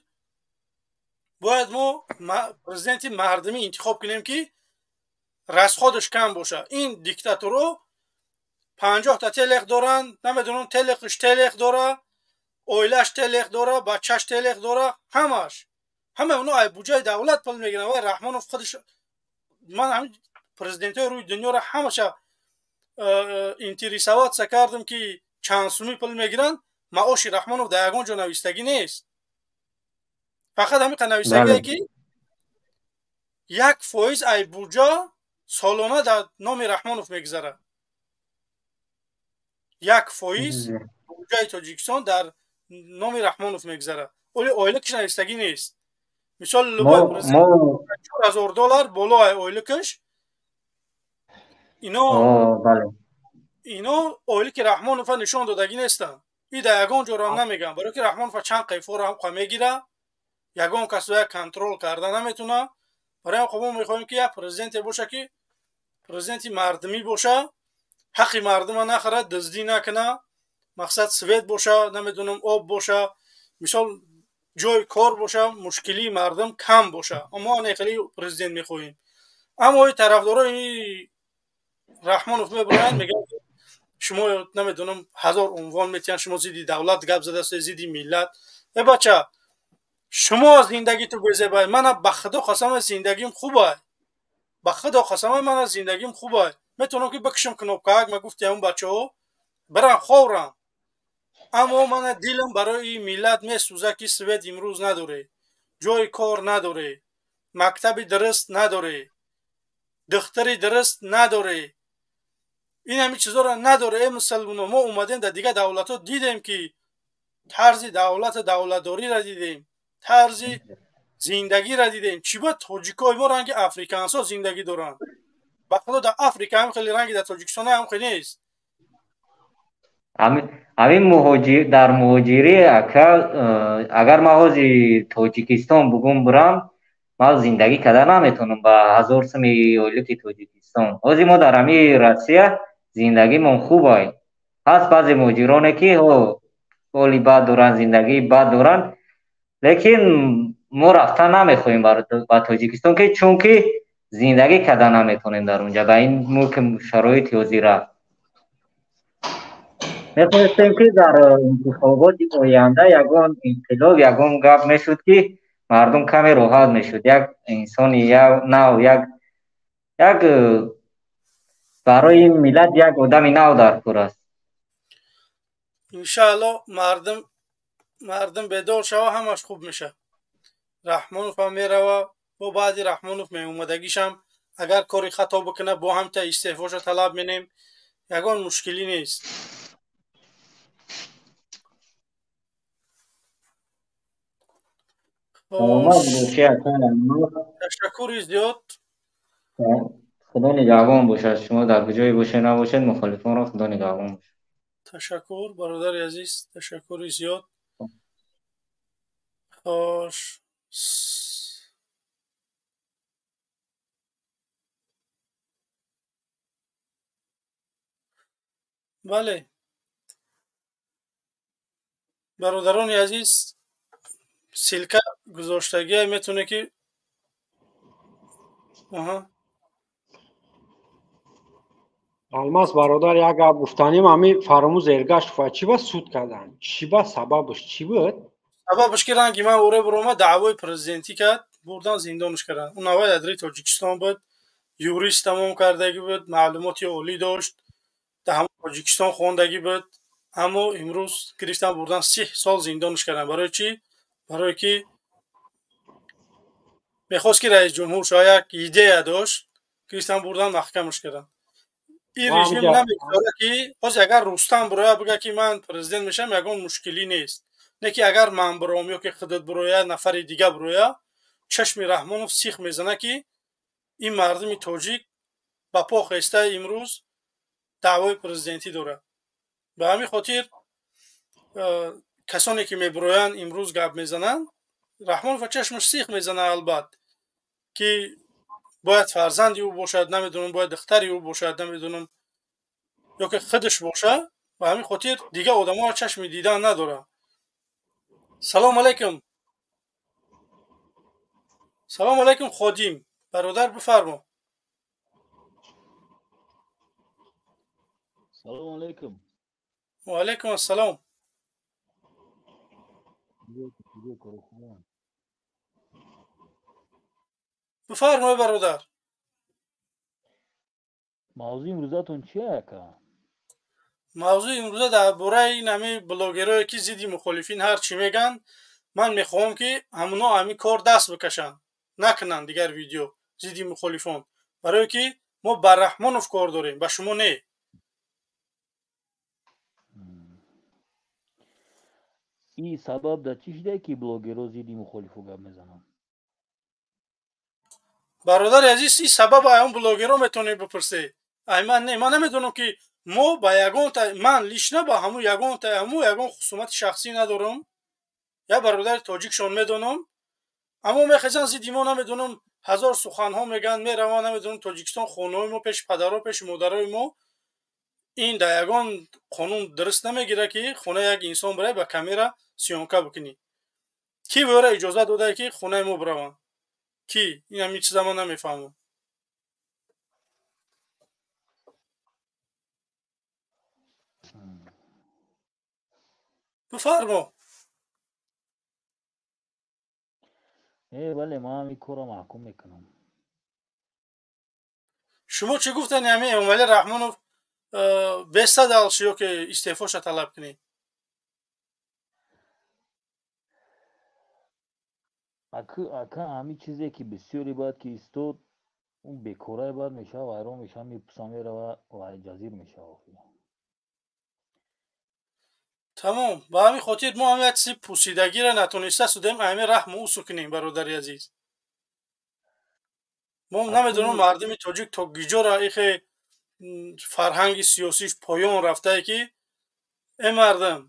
бояд мо президенти мардумӣ интихоб кунем ки расходаш кам боша. Ин диктаторо 50 та телех доранд, намедонам телехш телех дора, оилаш телех дора, бачаш телех дора, ҳамаш. Ҳама оно ай буҷаи давлат пул мегиранд. Вай Раҳмонов худаш, ман ҳамин президентҳои рӯи дунёро ҳамаша интересоваться кардам ки чанд сумӣ пул мегиранд. Маоши Раҳмонов дар ягон ҷо навистагӣ нест. Фақат ҳамин қадр навистагие ки 1% ай буҷа солона дар номи Раҳмонов мегузарад. 1% буҷаи Тоҷикистон дар номи Раҳмонов мегузарад. Оли ойликаш навистагӣ нест. Мисол любой президент $4000 боло ай ойликаш. Ино ойлики Раҳмонова нишон додагӣ нестанд. И дар ягон ҷорам намегӯям, барои ки Раҳмонова чанд қайфоро ҳам мегира, ягон касо як контрол карда наметуна. Барои ҳам мо мехоҳем ки як президенте боша ки президенти мардумӣ боша, ҳаққи мардума нахӯрад, дуздӣ накуна, мақсад свет боша, намедонам об боша, мисол ҷои кор боша, мушкилии мардум кам боша. Мо ане хеле президент мехоҳем. Аммо и тарафдорои Раҳмонов мебуранд, мегӯянд шумо намедонам ҳазор унвон метиҳанд, шумо зидди давлат гап задастед, зидди миллат. Э бача, шумо зиндагиту безебай, мана ба худо қасам зиндагим хубай, ба худо қасам мана зиндагим хубай. Метавонам ки бикушам кнопкаак, ма гуфти ҳамон бачаҳо бирам ховрам, аммо мана дилам барои миллат месӯзад ки свет имрӯз надоре, ҷои кор надоре, мактаби дуруст надоре, духтари дуруст надоре, ин ҳамин чизоро надоре. Э мусалмоно, мо омадем дар дигар давлатҳо дидем ки тарзи давлату давлатдориро дидем, тарзи зиндагиро дидем. Чӣ бояд тоҷикои мо ранги африкансо зиндагӣ доранд? Ба худо дар Африка ҳам хеле ранги дар Тоҷикистон ҳам хеле нест. Ҳамин дар муҳоҷирӣ ака, агар ман ҳози Тоҷикистон бугум бурам, ман зиндагӣ карда наметавонам ба 1000 суми ойлики Тоҷикистон. Ҳози мо дар ҳамин Россия зиндагимон хубай. Ҳаст баъзе муҳоҷироне ки ҳоли бад доранд, зиндагии бад доранд, лекин мо рафтан намехоҳем ба Тоҷикистон, ки чунки зиндагӣ карда наметавонем дар онҷа ба ин мулки шароити ҳозира. Мехоҳистем ки дар интихоботи оянда ягон инқилоб, ягон гап мешуд ки мардум каме роҳат мешуд. Як инсони нав, як барои миллат як одами нав дар кор аст. Иншаалло мардум бедор шава, ҳамаш хуб мешавад. Раҳмонов ҳам мерава, бо баъди Раҳмонов меомадагишам агар кори хато бикунад, бо ҳамта истеъфоша талаб менем, ягон мушкилӣ нест. Ташаккури зиёд. Худо нигаҳбон бошад. Шумо дар куҷое бошед набошед, мухолифонро Худо нигаҳбон бошад. Ташаккур, бародари азиз, ташаккури зиёд. Хош. Бале, бародарони азиз, ссылка гузоштагия метавонед ки аҳа. Алмаз бародар, як гап гуфтанем, ҳамин Фаромӯз Эргашев чӣ ба суд карданд? Чӣ ба сабабаш чӣ буд? Сабабаш ки ранги ман уре буромад, даъвои президентӣ кард, бурдан зиндонаш карданд. Ӯ навай адри Тоҷикистон буд, Юрист тамом кардагӣ буд, маълумоти олӣ дошт, дар ҳамон Тоҷикистон хондагӣ буд, аммо имрӯз гирифтан бурдан 30 сол зиндонаш кардан. Барои чӣ? Барое ки мехост ки раис ҷумҳур шава, як идея дошт, гирифтан бурдан маҳкамаш кардан. Ин режим намегузорад ки ҳозир агар Рустам бирояд бигӯяд ки ман президент мешавам, ягон мушкилӣ нест. Не ки агар ман бироям ё ки худат бирояд, нафари дига бирояд, чашми Раҳмонов сих мезанад ки ин мардуми тоҷик ба по хеста имрӯз даъвои президентӣ дорад. Ба ҳамин хотир касоне ки мебироянд имрӯз гап мезананд, Раҳмонов чашмаш сих мезанад, албат ки бояд фарзанди ӯ бошад, намедонам, бояд духтари ӯ бошад, намедонам, ё ки худаш бошад. Ба ҳамин хотир дигар одаморо чашми дидан надорад. Салом алайкум. Салом алайкум, Ходим бародар, бифармо. Салом алайкум. Ва алайкум ассалом. Бифармои бародар. Мавзӯи имрӯзатон чия, ака? Мавзӯи имрӯза дар бораи ин ҳамин блогерое ки зидди мухолифин ҳар чӣ мегӯянд. Ман мехоҳам ки ҳамуно ҳамин кор даст бикашанд, накунанд дигар видео зидди мухолифон, барое ки мо ба Раҳмонов кор дорем, ба шумо не. Ин сабаб дар чӣ шуда ки блогерҳо зидди мухолифо гап мезананд? Бародари азиз, ин сабаб ай он блогерҳо метавонед бипурсед, ай ман не. Ман намедонам ки мо ба ягонта, ман лично ба ҳамун ягонта ҳамун ягон хусумати шахсӣ надорам, як бародари тоҷикшон медонам, аммо мехезанд зидди мо, намедонам, ҳазор суханҳо мегӯянд, мераванд, намедонам, Тоҷикистон хонаҳои мо, пеши падарҳо, пеши модарои мо. Ин дар ягон қонун дуруст намегирад ки хонаи як инсон бирай ба камера съёмка бикунӣ. Кӣ бӯра иҷозат додае ки хонаи мо бираванд? Кӣ? Ин ҳамин чиза ман намефаҳмам. Бифармо. Бале, ман ҳамин корро маҳкум мекунам. Шумо чӣ гуфтани ҳамин Эмомалӣ Раҳмонов бестадал ё ки истеъфоша талаб кунед? Ака, ҳамин чизе ки бисёре бояд ки истод, он бекорае бояд мешава, вайрон мешава, мепуса мерава ва ҷазир мешава. Тамом. Ба ҳамин хотир мо ҳам як чизи пусидагиро натониста судем, ҳамин раҳму усу кунем, бародари азиз. Мо намедонам мардуми тоҷик то гиҷора ихе фарҳанги сиёсиш поён рафтае ки э мардам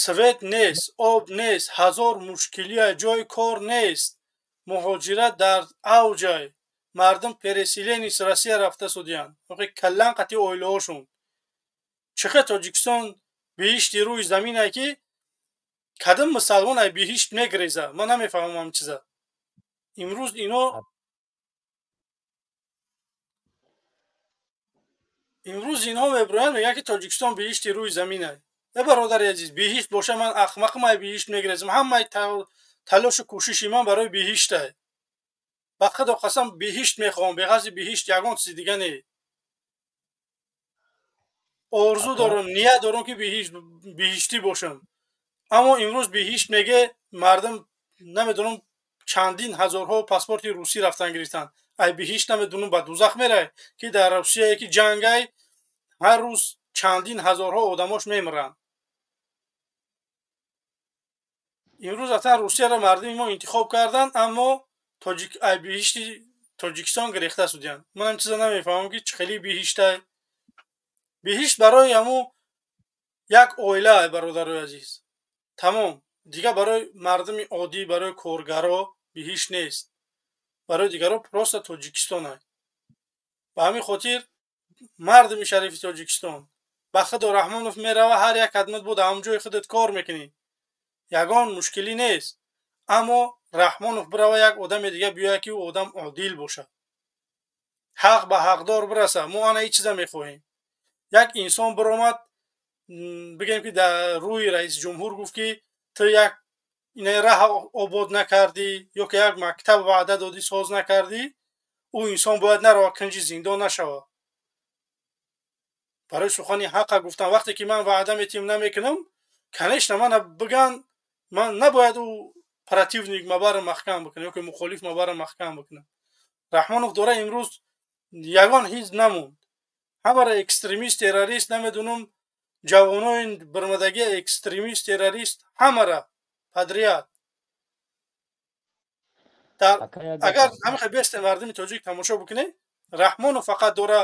свет нест, об нест, ҳазор мушкилия, ҷои кор нест, муҳоҷират дар авҷай, мардум переселенец Россия рафта судиянд, каллан қати оилаҳошон. Чӣ хел Тоҷикистон биҳишти рӯи заминае ки кадом мусалмон ай биҳишт мегреза? Ман намефаҳмам ҳамин чиза. Имрӯз ино имрӯз инҳо мебироянд, мегӯянд ки Тоҷикистон биҳишти рӯи заминай. Э бародари азиз, биҳишт боша, ман ахмақам ай биҳишт мегрезам? Ҳамаи талошу кӯшиши ман барои биҳиштай. Ба худо қасам, биҳишт мехоҳам, беғарзи биҳишт ягон чизи дига не. Орзу дорам, ният дорам ки биҳиштӣ бошам, аммо имрӯз биҳишт меге мардум, намедонам, чандин ҳазорҳо паспорти русӣ рафтан гирифтанд. Ай биҳишт, намедонам, ба дузах мерай ки дар Русияе ки ҷангай, ҳар рӯз чандин ҳазорҳо одамош мемиранд. Имрӯз рафтан Русияро мардуми мо интихоб карданд, аммо ай биҳишти Тоҷикистон гирехта судиянд. Ман ҳам чиза намефаҳмам ки чӣ хели биҳиштай. Биҳишт барои ҳамун як оила, бародарои азиз, тамом. Дигар барои мардуми оддӣ, барои коргаро биҳишт нест, барои дигаро просто Тоҷикистон ай. Ба ҳамин хотир мардуми шарифи Тоҷикистон, ба худо Раҳмонов мерава, ҳар як хадмат бо дар ҳамон ҷои худат кор мекунӣ, ягон мушкилӣ нест, аммо Раҳмонов бирава, як одами дига биёяд ки ӯ одам одил бошад, ҳақ ба ҳақдор бираса. Мо ана ин чиза мехоҳем. Як инсон биромад, бигем ки дар рӯи раиси ҷумҳур гуфт ки ту як ина раҳ обод накардӣ ё ки як мактаб ваъда додӣ, соз накардӣ, Ӯ инсон бояд нарава, кунҷи зиндон нашава. Барои сухани ҳақа гуфтам, вақте ки ман ваъда метиҳам, намекунам, конечно, мана биган, ман набояд ӯ противник мабара маҳкам бикунам ё ки мухолиф мабара маҳкам бикунам. Раҳмонов дора, имрӯз ягон ҳизб намонд, ҳамара экстремист, террорист, намедунам, ҷавонои бирмадагӣ экстремист, террорист, ҳамара подряд. Агар ҳамихе бесте мардуми тоҷик тамошо бикунед, Раҳмонов фақат дора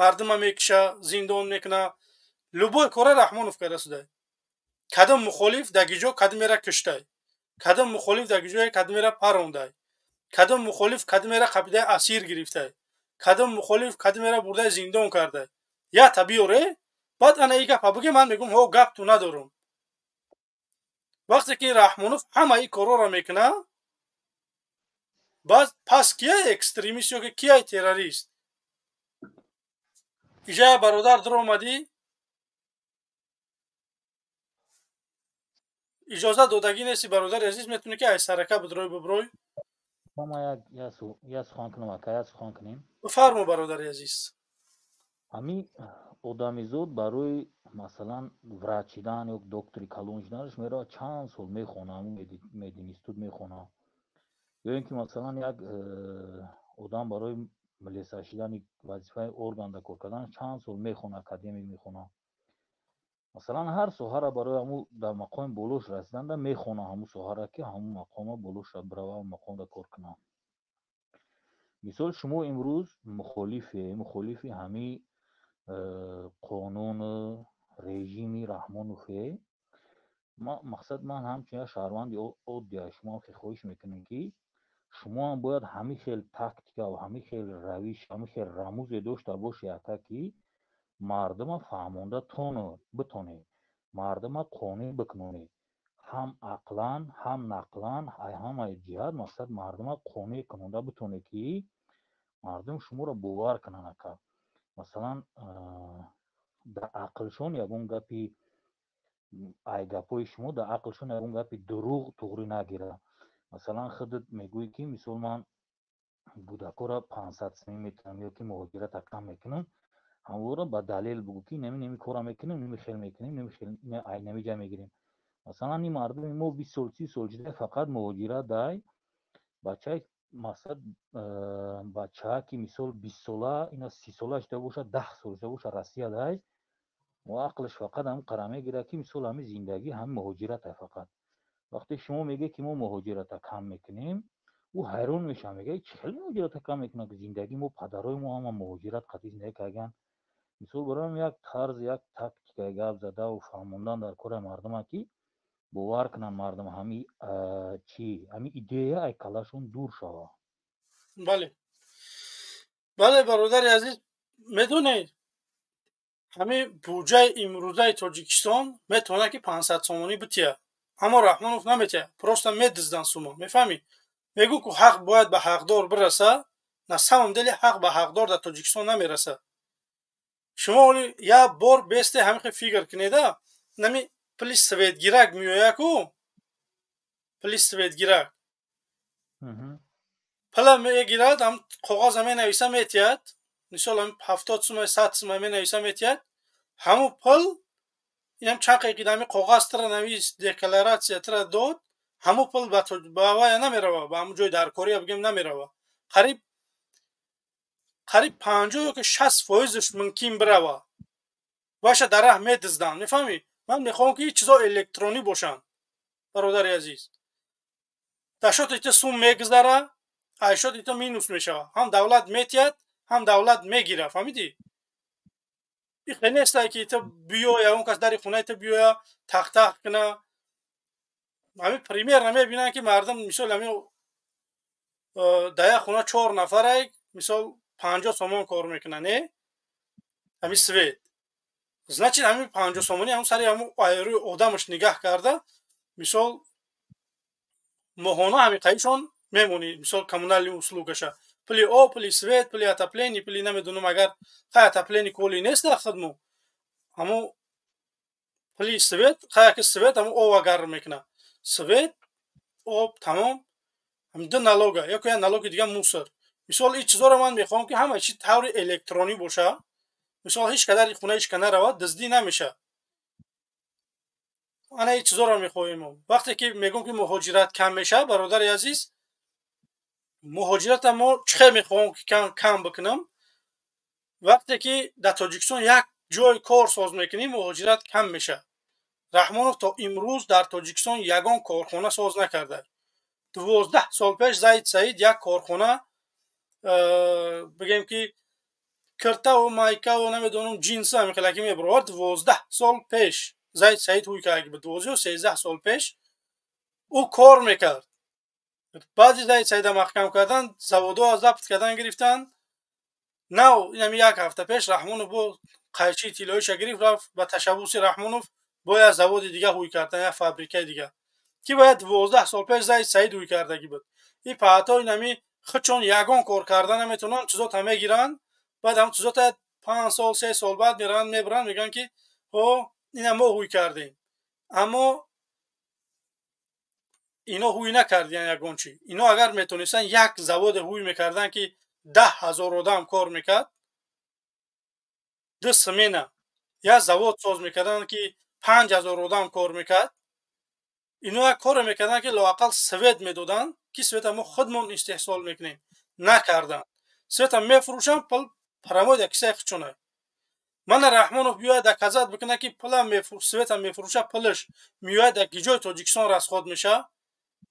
мардума мекиша, зиндон мекуна, любой кора Раҳмонов карда судай. Кадом мухолиф дагиҷо кадомера киштай, кадом мухолиф дагиҷое кадомера парондай, кадом мухолиф кадомера қабидаи асир гирифтай, кадом мухолиф кадомера бурдай зиндон кардай. Ята биёре, баъд ана и гапа биге, ман мегӯм, ҳо, гап ту надорум. Вақте ки Раҳмонов ҳама и корҳоро мекуна, баъд пас кия экстремист ё ки кияй террорист? Иҷа, бародар, дуромадӣ, иҷоза додагӣ нести, бародари азиз, метавонӣ ки аз сарака бидрой, биброй. Ма як сухан кунам, ака, як сухан кунем. Бифармо, бародари азиз. Ҳамин одамизод барои, масалан, врач шидан ё доктори калон шиданаш меравад, чанд сол мехона, ҳамун мединститут мехона. Ё ин ки, масалан, як одам барои милиса шидани, вазифаи органда кор кардан чанд сол мехона, академик мехона. Масалан, ҳар соҳара барои ҳамун дар мақоми болош расиданда мехона, ҳамун соҳара ки ҳамун мақома болош бирава, мақомда кор куна. Мисол, шумо имрӯз мухолифи ҳамин қонуну режими Раҳмонове. Мақсад, ман ҳамчун як шаҳрванди оддия шумо хоҳиш мекунем, ки шумо ҳам бояд ҳамин хел тактика ва ҳамин хел равиш, ҳамин хел рамузе дошта бошед, ака, ки мардума фаҳмонда битонед, мардума қонеъ бикунонед, ҳам ақлан, ҳам нақлан, ҳамаи ҷиҳат. Мақсад, мардума қонеъ кунонда битонед, ки мардум шуморо бовар кунанд, ака. Масалан, дар ақлшон ягон гапи, ай гапҳои шумо дар ақлшон ягон гапи дурӯғ туғрӣ нагирад. Масалан, худат мегӯӣ, ки мисол, ман кӯдакҳоро 500 сомӣ метиҳам ё ки муҳоҷирата кам мекунам, ҳамонро ба далел бугӯ, ки нами нами кора мекунем, нами хел мекунем, нами хел ай нами ҷа мегирем. Масалан, ин мардуми мо 20 сол, 30 сол шуда фақат муҳоҷират дай бачаи, мақсад, бачаа ки мисол 20 сола, ина 30 сола шуда бошад, 10 сол шуда бошад Россия дай, мо ақлаш фақат ҳам қара мегирад, ки мисол ҳамин зиндагӣ ҳамин муҳоҷирата фақат. Вақте шумо мегӯед, ки мо муҳоҷирата кам мекунем, ӯ ҳайрон мешавад, мегӯяд, чӣ хел муҳоҷирата кам мекунад, ки зиндагии мо, падарои мо ҳама муҳоҷират қатъи зиндагӣ карданд. Мисол, бароям як тарз, як тактикаи гап задаву фаҳмондан дар кори мардума, ки бовар кунанд мардум, ҳами чӣ, ҳами идея ай калашон дур шава. Бале, бародари азиз, медонед, ҳамин буҷаи имрӯзаи Тоҷикистон метавонад, ки 500 сомонӣ бития, аммо Раҳмонов наметия, просто медизданд сумо, мефаҳмӣ? Мегӯ, ку ҳақ бояд ба ҳақдор бираса. На самом деле ҳақ ба ҳақдор дар Тоҷикистон намераса. Шумо оли як бор бесте ҳамихе фикр кунеда, нами пули светгирак меоя ку, пули светгирак пула мегирад, ҳам коғаза менависа, метиҳад, мисол, 70 сума, 100 сума менависа, метиҳад. Ҳамун пул инам чанд қиқи ҳами коғаз тира навис, декларатсия тира дод, ҳамун пул ба вая намерава, ба ҳамун ҷои даркория бигем намерава. Қариб 50 ёки 60 фоизаш мумкин бирава, ваша дар раҳ медизданд, мефаҳмӣ? Ман мехоҳам, ки чизо электронӣ бошанд, бародари азиз. Дар шоти ту сум мегузара, айшоти ту минус мешава, ҳам давлат метиҳад, ҳам давлат мегира, фаҳмидӣ? Ихе нестай, ки ту биёя, он кас дари хонаи ту биёя, тахтах куна. Ҳамин примерно мебинанд, ки мардум, мисол, ҳамин дар як хона чор нафарай, мисол, 50 сомон кор мекунанд, не, ҳамин свет, значит, ҳамин 50 сомонӣ ҳамн сари ҳамн айрӯи одамаш нигаҳ карда, мисол, моҳона ҳамин қаишон мемонӣ, мисол, коммунальный услугаша, пули об, пули свет, пули отопление, пули намедонам, агар хай отопление коли нест дар хидмо, ҳамун пули свет, хай ки свет ҳамун ова гарм мекунад, свет, об, тамом, ҳамин ду налога ё ки як налоги дига, мусор. Мисол ин чизоро ман мехоҳам, ки ҳама чи таври электронӣ боша. Мисол ҳеҷ кадар хонаи ҳеҷ ка наравад, дуздӣ намеша. Ана ин чизоро мехоҳем. Вақте ки мегӯм, ки муҳоҷират кам мешавад, бародари азиз, муҳоҷирата мо чӣ хел мехоҳем ки кам бикунам? Вақте ки дар Тоҷикистон як ҷой кор соз мекунем, муҳоҷират кам мешавад. Раҳмонов то имрӯз дар Тоҷикистон ягон корхона соз накарда. 12 сол пеш Зайд Саид як корхона, бигем ки киртаву майкаву намедонам ҷинса ҳамин мебаровард. 12 сол пеш Зайд Саид ҳуй кард, 12 ё 13 сол пеш ӯ кор мекард. Баъди Зайд Саида маҳкам кардан, заводо забт кардан гирифтанд. Нав инами як ҳафта пеш Раҳмонов бо қайчии тиллоиша гирифт, рафт, ба ташаббуси Раҳмонов бо як заводи дига ҳуй кардан, як фабрикаи дига, ки бояд 12 сол пеш Зайд Саид ҳуй кардагӣ буд. И паҳато инами худшон ягон кор карда наметавонанд, чизота мегиранд, баъд ҳам чизота 5 сол, 3 сол баъд мераванд, мебаранд, мегӯянд, ки ҳо, ина мо ҳуй кардем. Аммо ино ҳуй накардиян ягон чи. Ино агар метонистанд, як заводе ҳуй мекарданд, ки 10 000 одам кор мекард, ду смена, як завод соз мекарданд, ки 5000 одам кор мекард. Ино як коре мекарданд, ки лоақал свет медоданд, ки света мо худмон истеҳсол мекунем. Накарданд. Света мефурӯшанд, пул парамои дар кисаи худшона. Мана Раҳмонов биёяд, доказать бикунад, ки пула света мефурӯша, пулаш меояд, дар киҷои Тоҷикистон расход мешавад.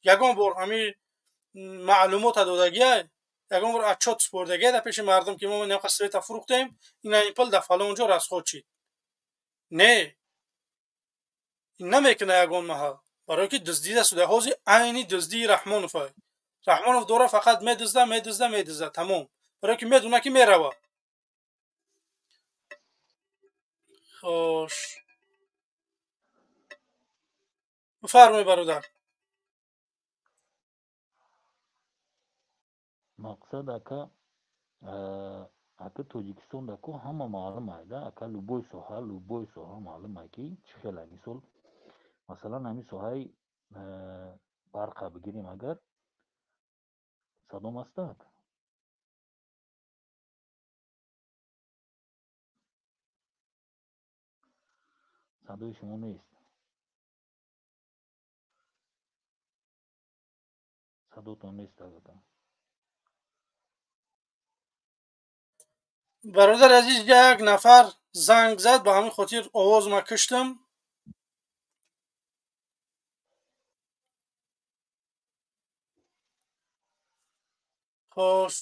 Ягон бор ҳамин маълумота додагия? Ягон бор отчёт супордагия дар пеши мардум, ки мо инқа света фурӯхтем, ина ин пул дар фалон ҷо расход шид? Не, ин намекунад ягон маҳал, барое ки дуздида шуда. Ҳозир айни дуздии Раҳмонов. Раҳмонов дора, фақат медузда, медузда, медузда, тамом, барое ки медона, ки меравад. Хош, бифармоед, бародар. Мақсад, ака, Тоҷикистон дако ҳама маълум айда, ака, любой соҳа, любой соҳа маълум ай, ки чӣ хела. Мисол, масалан, ҳамин соҳаи барқа бигирем агар. Садом астак? Садои шумо нест, садотон нест, ака. Бародари азиз, як нафар занг зад, ба ҳамин хотир овозма киштам. Хош,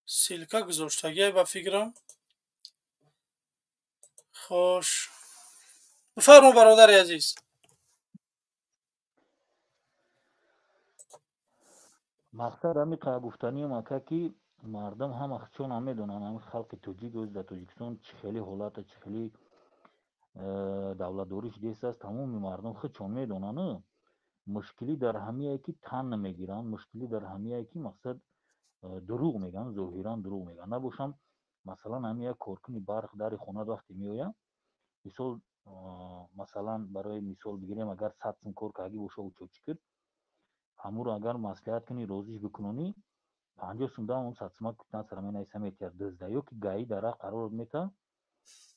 ссылка гузоштагия ба фикрам. Хош, бифармо, бародари азиз. Мақсад ҳами гуфтаниам, ака, ки мардум ҳама чон медонанд, ҳами халқи тоҷик оз дар Тоҷикистон чӣ хели ҳолата, чӣ хели давлатдорӣ шудааст аст. Тамоми мардум худшон медонанд. Мушкилӣ дар ҳамие, ки тан намегиранд, мушкилӣ дар ҳамие, ки мақсад дурӯғ мегӯянд, зоҳиран дурӯғ мегӯянд. Набошам, масалан, ҳами як коркуни барқ дари хонат вақте меояд, мисол, масалан, барои мисол бигирем, агар 100 сум кор кардагӣ боша, учётчик кир ҳамуро агар маслиҳат кунӣ, розиш бикунонӣ, 50 сум да он 100 сума кутан сара менависа, метиҳад, дузда. Ё ки ГАИ дар раҳ қарор мета,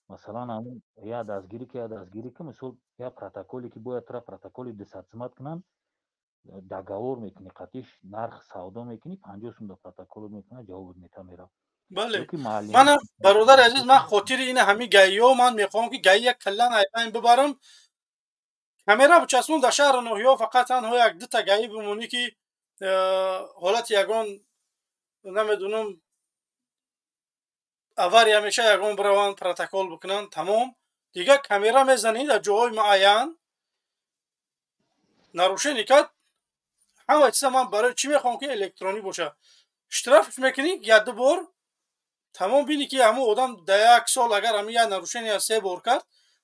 масалан, ҳамун я дастгирӣ ки, я дастгирӣ ки, мисол, я протоколе ки бояд тра протоколи 200 сумат кунанд, договор мекунӣ қатиш, нарх савдо мекунӣ, 50 сум да протоколот мекунад, ҷавобот мета, мерав. Бале, мана, бародари азиз, ман хотири ина ҳами ГАИ-ё ман мехоҳам, ки ГАИ як каллан айбайн бибарам, камера бичаспон дар шаҳру ноҳияҳо. Фақат танҳо як дута ГАИ бимонӣ, ки ҳолати ягон, намедонам, авария меша, ягон бираванд, протокол бикунанд, тамом. Дигар камера мезанӣ дар ҷоҳои муайян, нарушение кард, ҳама чиза. Ман барои чӣ мехоҳам, ки электронӣ боша? Штрафш мекунӣ як ду бор, тамом. Бинӣ, ки ҳамун одам дар як сол агар ҳамин як нарушения се бор кард,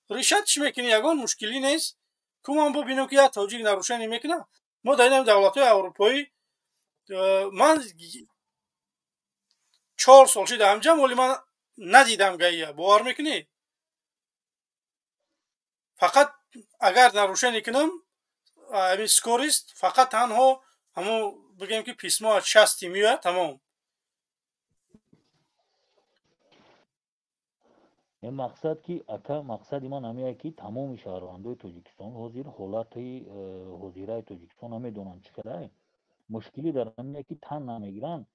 решать мекунӣ, ягон мушкилӣ нест. Ку ман бубинам, ки як тоҷик нарушение мекунад. Мо дар ин давлатҳои аврупоӣ, ман 4 сол шида ҳамҷам, вале ман надидам ГАИ-я, бовар мекунӣ? Фақат агар нарушение кунам, ҳамин скорость фақат танҳо ҳамон бигем ки письмо аз части меояд, тамом. Мақсад ки ака, мақсади ман ҳамие ки тамоми шаҳрвандои Тоҷикистон ҳозир ҳолати ҳозираи Тоҷикистон намедонанд чӣ хелае. Мушкилӣ дар ҳамине ки тан намегиранд.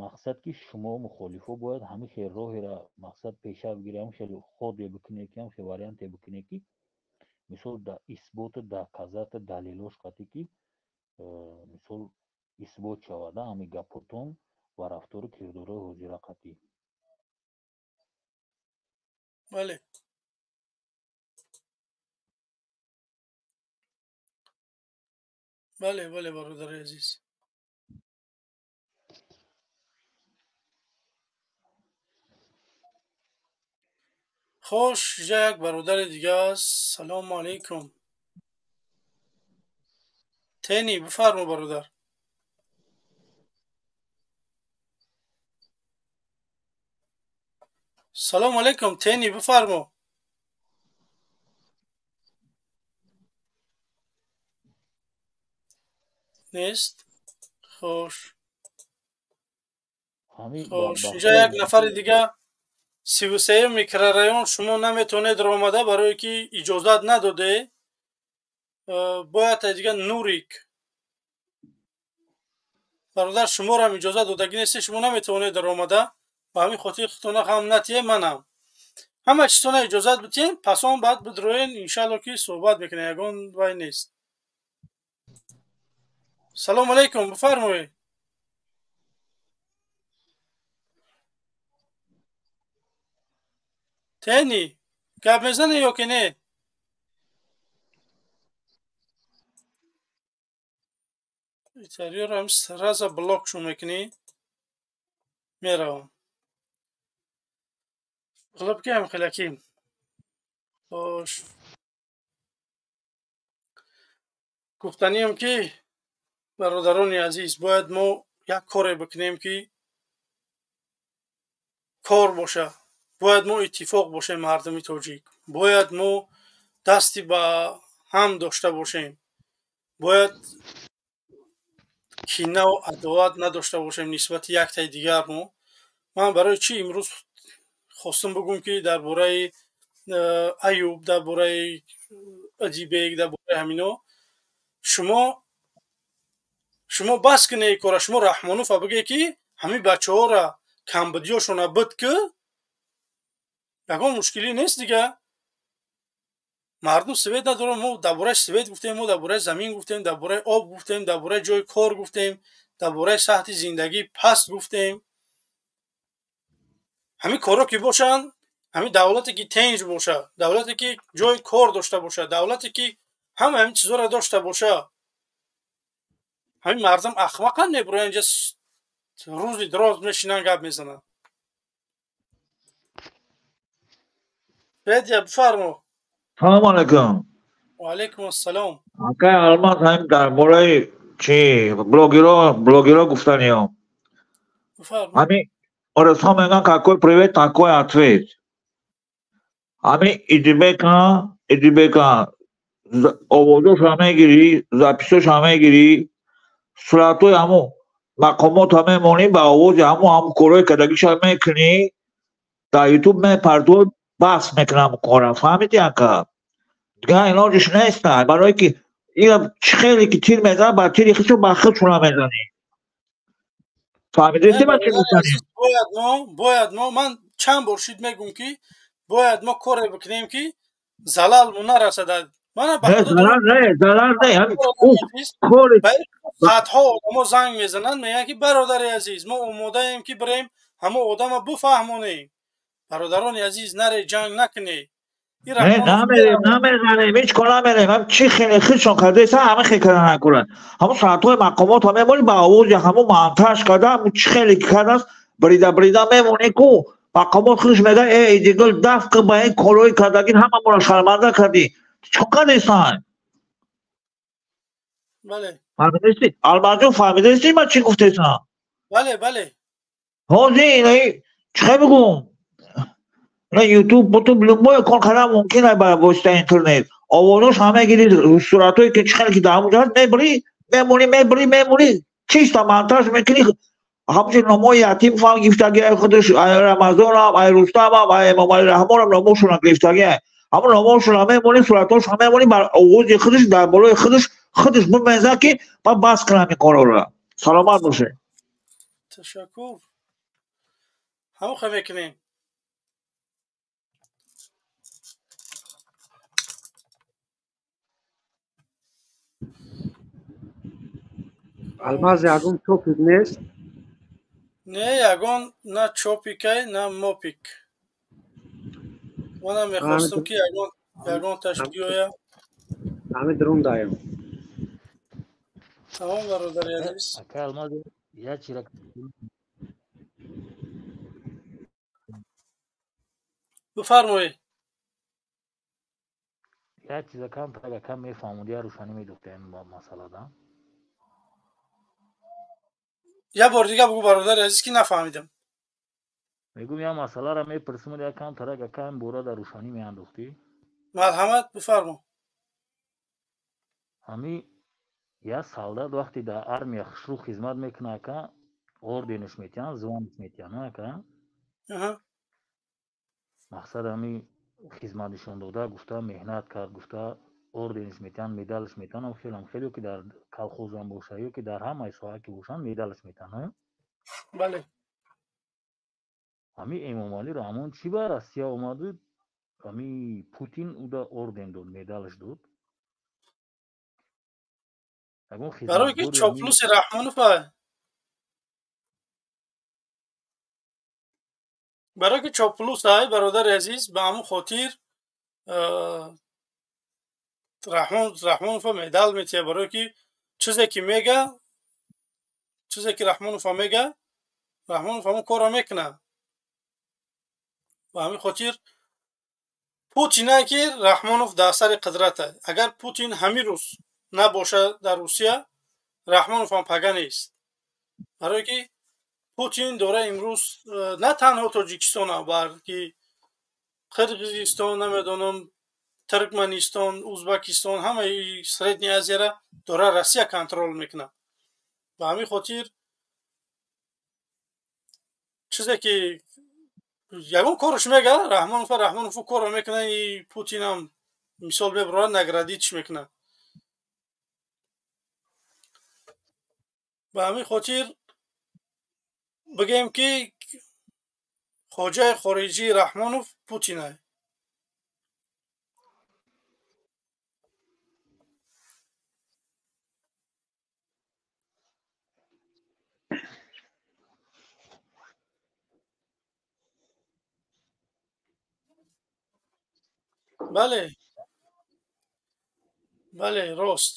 Мақсад ки шумо мухолифо бояд ҳамин хел роҳеро мақсад пеша бигиред, ҳамин хел ходе бикунед ки, ҳамин хел варианте бикунед ки мисол да исботу доказата далелош қатӣ ки мисол исбот шавад ҳамин гапотон ва рафтору кирдорҳои ҳозира қатӣ. Бале. Бале, бале, бародари азиз. Хош, инҷа як бародари дига аст. Салому алайкум. Тени, бифармо, бародар. Салому алайкум, Тени, бифармо. Нест? Хош. Хош, инҷа як нафари дига 33 микрорайон шумо наметавонед омада, барое ки иҷозат надоде. Бояд дига Нурик. Бародар, шуморо ҳам иҷозат додагӣ нестед, шумо наметавонед омада. Ба ҳамин хотир худтона ҳам натиҳе, манам. Ҳама чизтона иҷозат битиҳем, пас он баъд бидроен, иншаалло ки суҳбат мекунем, ягон вай нест. Салому алайкум, бифармоед. Тени, гап мезанӣ ё ки не? Итариёро ҳам сразу блокшон мекунӣ, меравам. Ғлаб ки ҳам хелаки. Хош. Гуфтаниям ки бародарони азиз, бояд мо як коре бикунем ки кор боша. Бояд мо иттифоқ бошем, мардуми тоҷик. Бояд мо дасти ба ҳам дошта бошем. Бояд кинаву адоват надошта бошем нисбати яктаи дигар мо. Ман барои чӣ имрӯз хостам бигӯм ки дар бораи Аюб, дар бораи Адибек, дар бораи ҳамино шумо бас кунед кора, шумо Раҳмонова бигӯед ки ҳамин бачаҳоро камбудиёшона бид ки ягон мушкилӣ нест дига. Мардум свет надорад, мо дар бораи свет гуфтем, мо дар бораи замин гуфтем, дар бораи об гуфтем, дар бораи ҷои кор гуфтем, дар бораи сатҳи зиндагӣ паст гуфтем. Ҳамин корҳо ки бошанд, ҳамин давлате ки тенҷ бошад, давлате ки ҷои кор дошта бошад, давлате ки ҳама ҳамин чизҳоро дошта бошад, ҳамин мардум ахмақанд мебуроянд инҷа рӯзи дароз мешинанд гап мезананд. Федя, бифармо. Салому алайкум. Ва алайкум ассалом. Акай Алмаз, ҳамин дар бораи чи блогеро гуфтаниём. Бифармо. Ҳамин оросҳо мегӯянд какой привет, такой ответ. Ҳамин Идибека овозошро мегирӣ, записошро мегирӣ, суратҳои ҳамун мақомотро мемонӣ, ба овози ҳамун корҳои кардагиша мекунӣ, дар ютуб мепартоӣ, баҳс мекунам кора. Фаҳмидӣ ака? Дигар илоҷиш нест, барое ки ира чӣ хеле ки тир мезанад, ба тири худшо ба худшона мезанӣ. Фаҳмидӣ ман чӣ гуфтанӣ? Бояд мо, ман чанд бор шид мегӯм ки бояд мо коре бикунем ки залал мо нарасад. Залал не, садҳо одамо занг мезананд, мегӯянд ки бародари азиз, мо омодаем ки бирем ҳамон одама бифаҳмонем. Бародарони азиз, наре ҷанг накунед. Намерем, намезанем, ҳеҷ кор намерем. Ҳам чӣ хеле худшон кардаеса, ҳама хел карда накунанд. Ҳамон соатҳои мақомотро мемонӣ, ба овози ҳамон монтаж карда, ҳамон чӣ хеле ки кардааст, брида брида мемонӣ ку мақомот худш мегӯяд: э Идигул, дафт кун ба ин корҳои кардагӣ, ҳамамонро шарманда кардӣ. Чӣ кор кардесан? Бале. Фаҳмидаистӣ? Алмазҷон, фаҳмидаистӣ ман чӣ гуфтесам? Бале, бале. Ҳозир инаи чӣ хел бигӯм? На ютуб, бутуб, любое кор кардан мумкин аст ба воситаи интернет. Овозош мегирӣ, суратҳое ки чӣ хеле ки дар ҳамонҷо ҳаст, мебурӣ, мемонӣ, мебурӣ, мемонӣ, чиста монтаж мекунӣ. Ҳамчун номҳои ятим фам гирифтагӣ худаш, ай Рамазонам, ай Рустамам, ай Эмомалӣ Раҳмонам, номошонам гирифтагӣ. Ҳамон номошонам мемонӣ, суратҳошонам мемонӣ, бар овози худаш, дар болои худаш худаш бимеза, ки ба бас кунам ин корро. Саломат бошед. Ташаккур, ҳамон хел мекунем. Алмаз, ягон топик нест? Не, ягон на чопикай, на мопик. Манам мехостам, ки ягон таш биёя. Ҳами дрон даем. Тамом, бародари азиз. Ака Алмаз, як чира Бифармоед. Як чиза кам кам мефаҳмуд, як рӯшанӣ медохтем ба масъалада. Як бор дига бугӯ, бародари азиз, ки нафаҳмидам. Мегӯм, як масъаларо мепурсим, як кам тарак ака ин бора дар рӯшанӣ меандохтӣ. Марҳамат, бифармо. Ҳами як солдат вақте дар армия хушрӯ хизмат мекунад, ака, орденш метиҳанд, звание ш метиҳанд, ака. Мақсад ҳами хизмат нишон дода, гуфта, меҳнат кард гуфта, орденш метиҳанд, медалш метиҳанд. Хелам хеле ки дар колхозам боша ё ки дар ҳамаи соҳа ки бошанд, медалш метиҳанд. Бале. Ҳами Эмомалӣ Раҳмон чӣ ба Россия омаду, ҳами Путин уда орден дод, медалш дод? Ягон Барое ки чоплуси Раҳмонов, барое ки чоплус ай, бародари азиз, ба ҳамон хотир Раҳмонова медал метиҳад. Барое ки чизе ки мега, чизе ки Раҳмонова мега, Раҳмонов ҳамон корро мекунад. Ба ҳамин хотир Путин ки Раҳмонов дар сари қудрат. Агар Путин ҳамин рӯз набошад дар Русия, Раҳмонов ҳам пага нест. Барое ки Путин дора имрӯз на танҳо Тоҷикистона, балки Қирғизистон, намедонам, Туркманистон, Узбакистон, ҳамаи Средняя Азияра дора Россия контрол мекунад. Ба ҳамин хотир чизе ки ягон корш мега Раҳмонов, Раҳмонов корро мекунад. И Путинам мисол мебурад, наградить ш мекунад. Ба ҳамин хотир бигем, ки хоҷаи хориҷии Раҳмонов Путинай. Бале, бале, рост.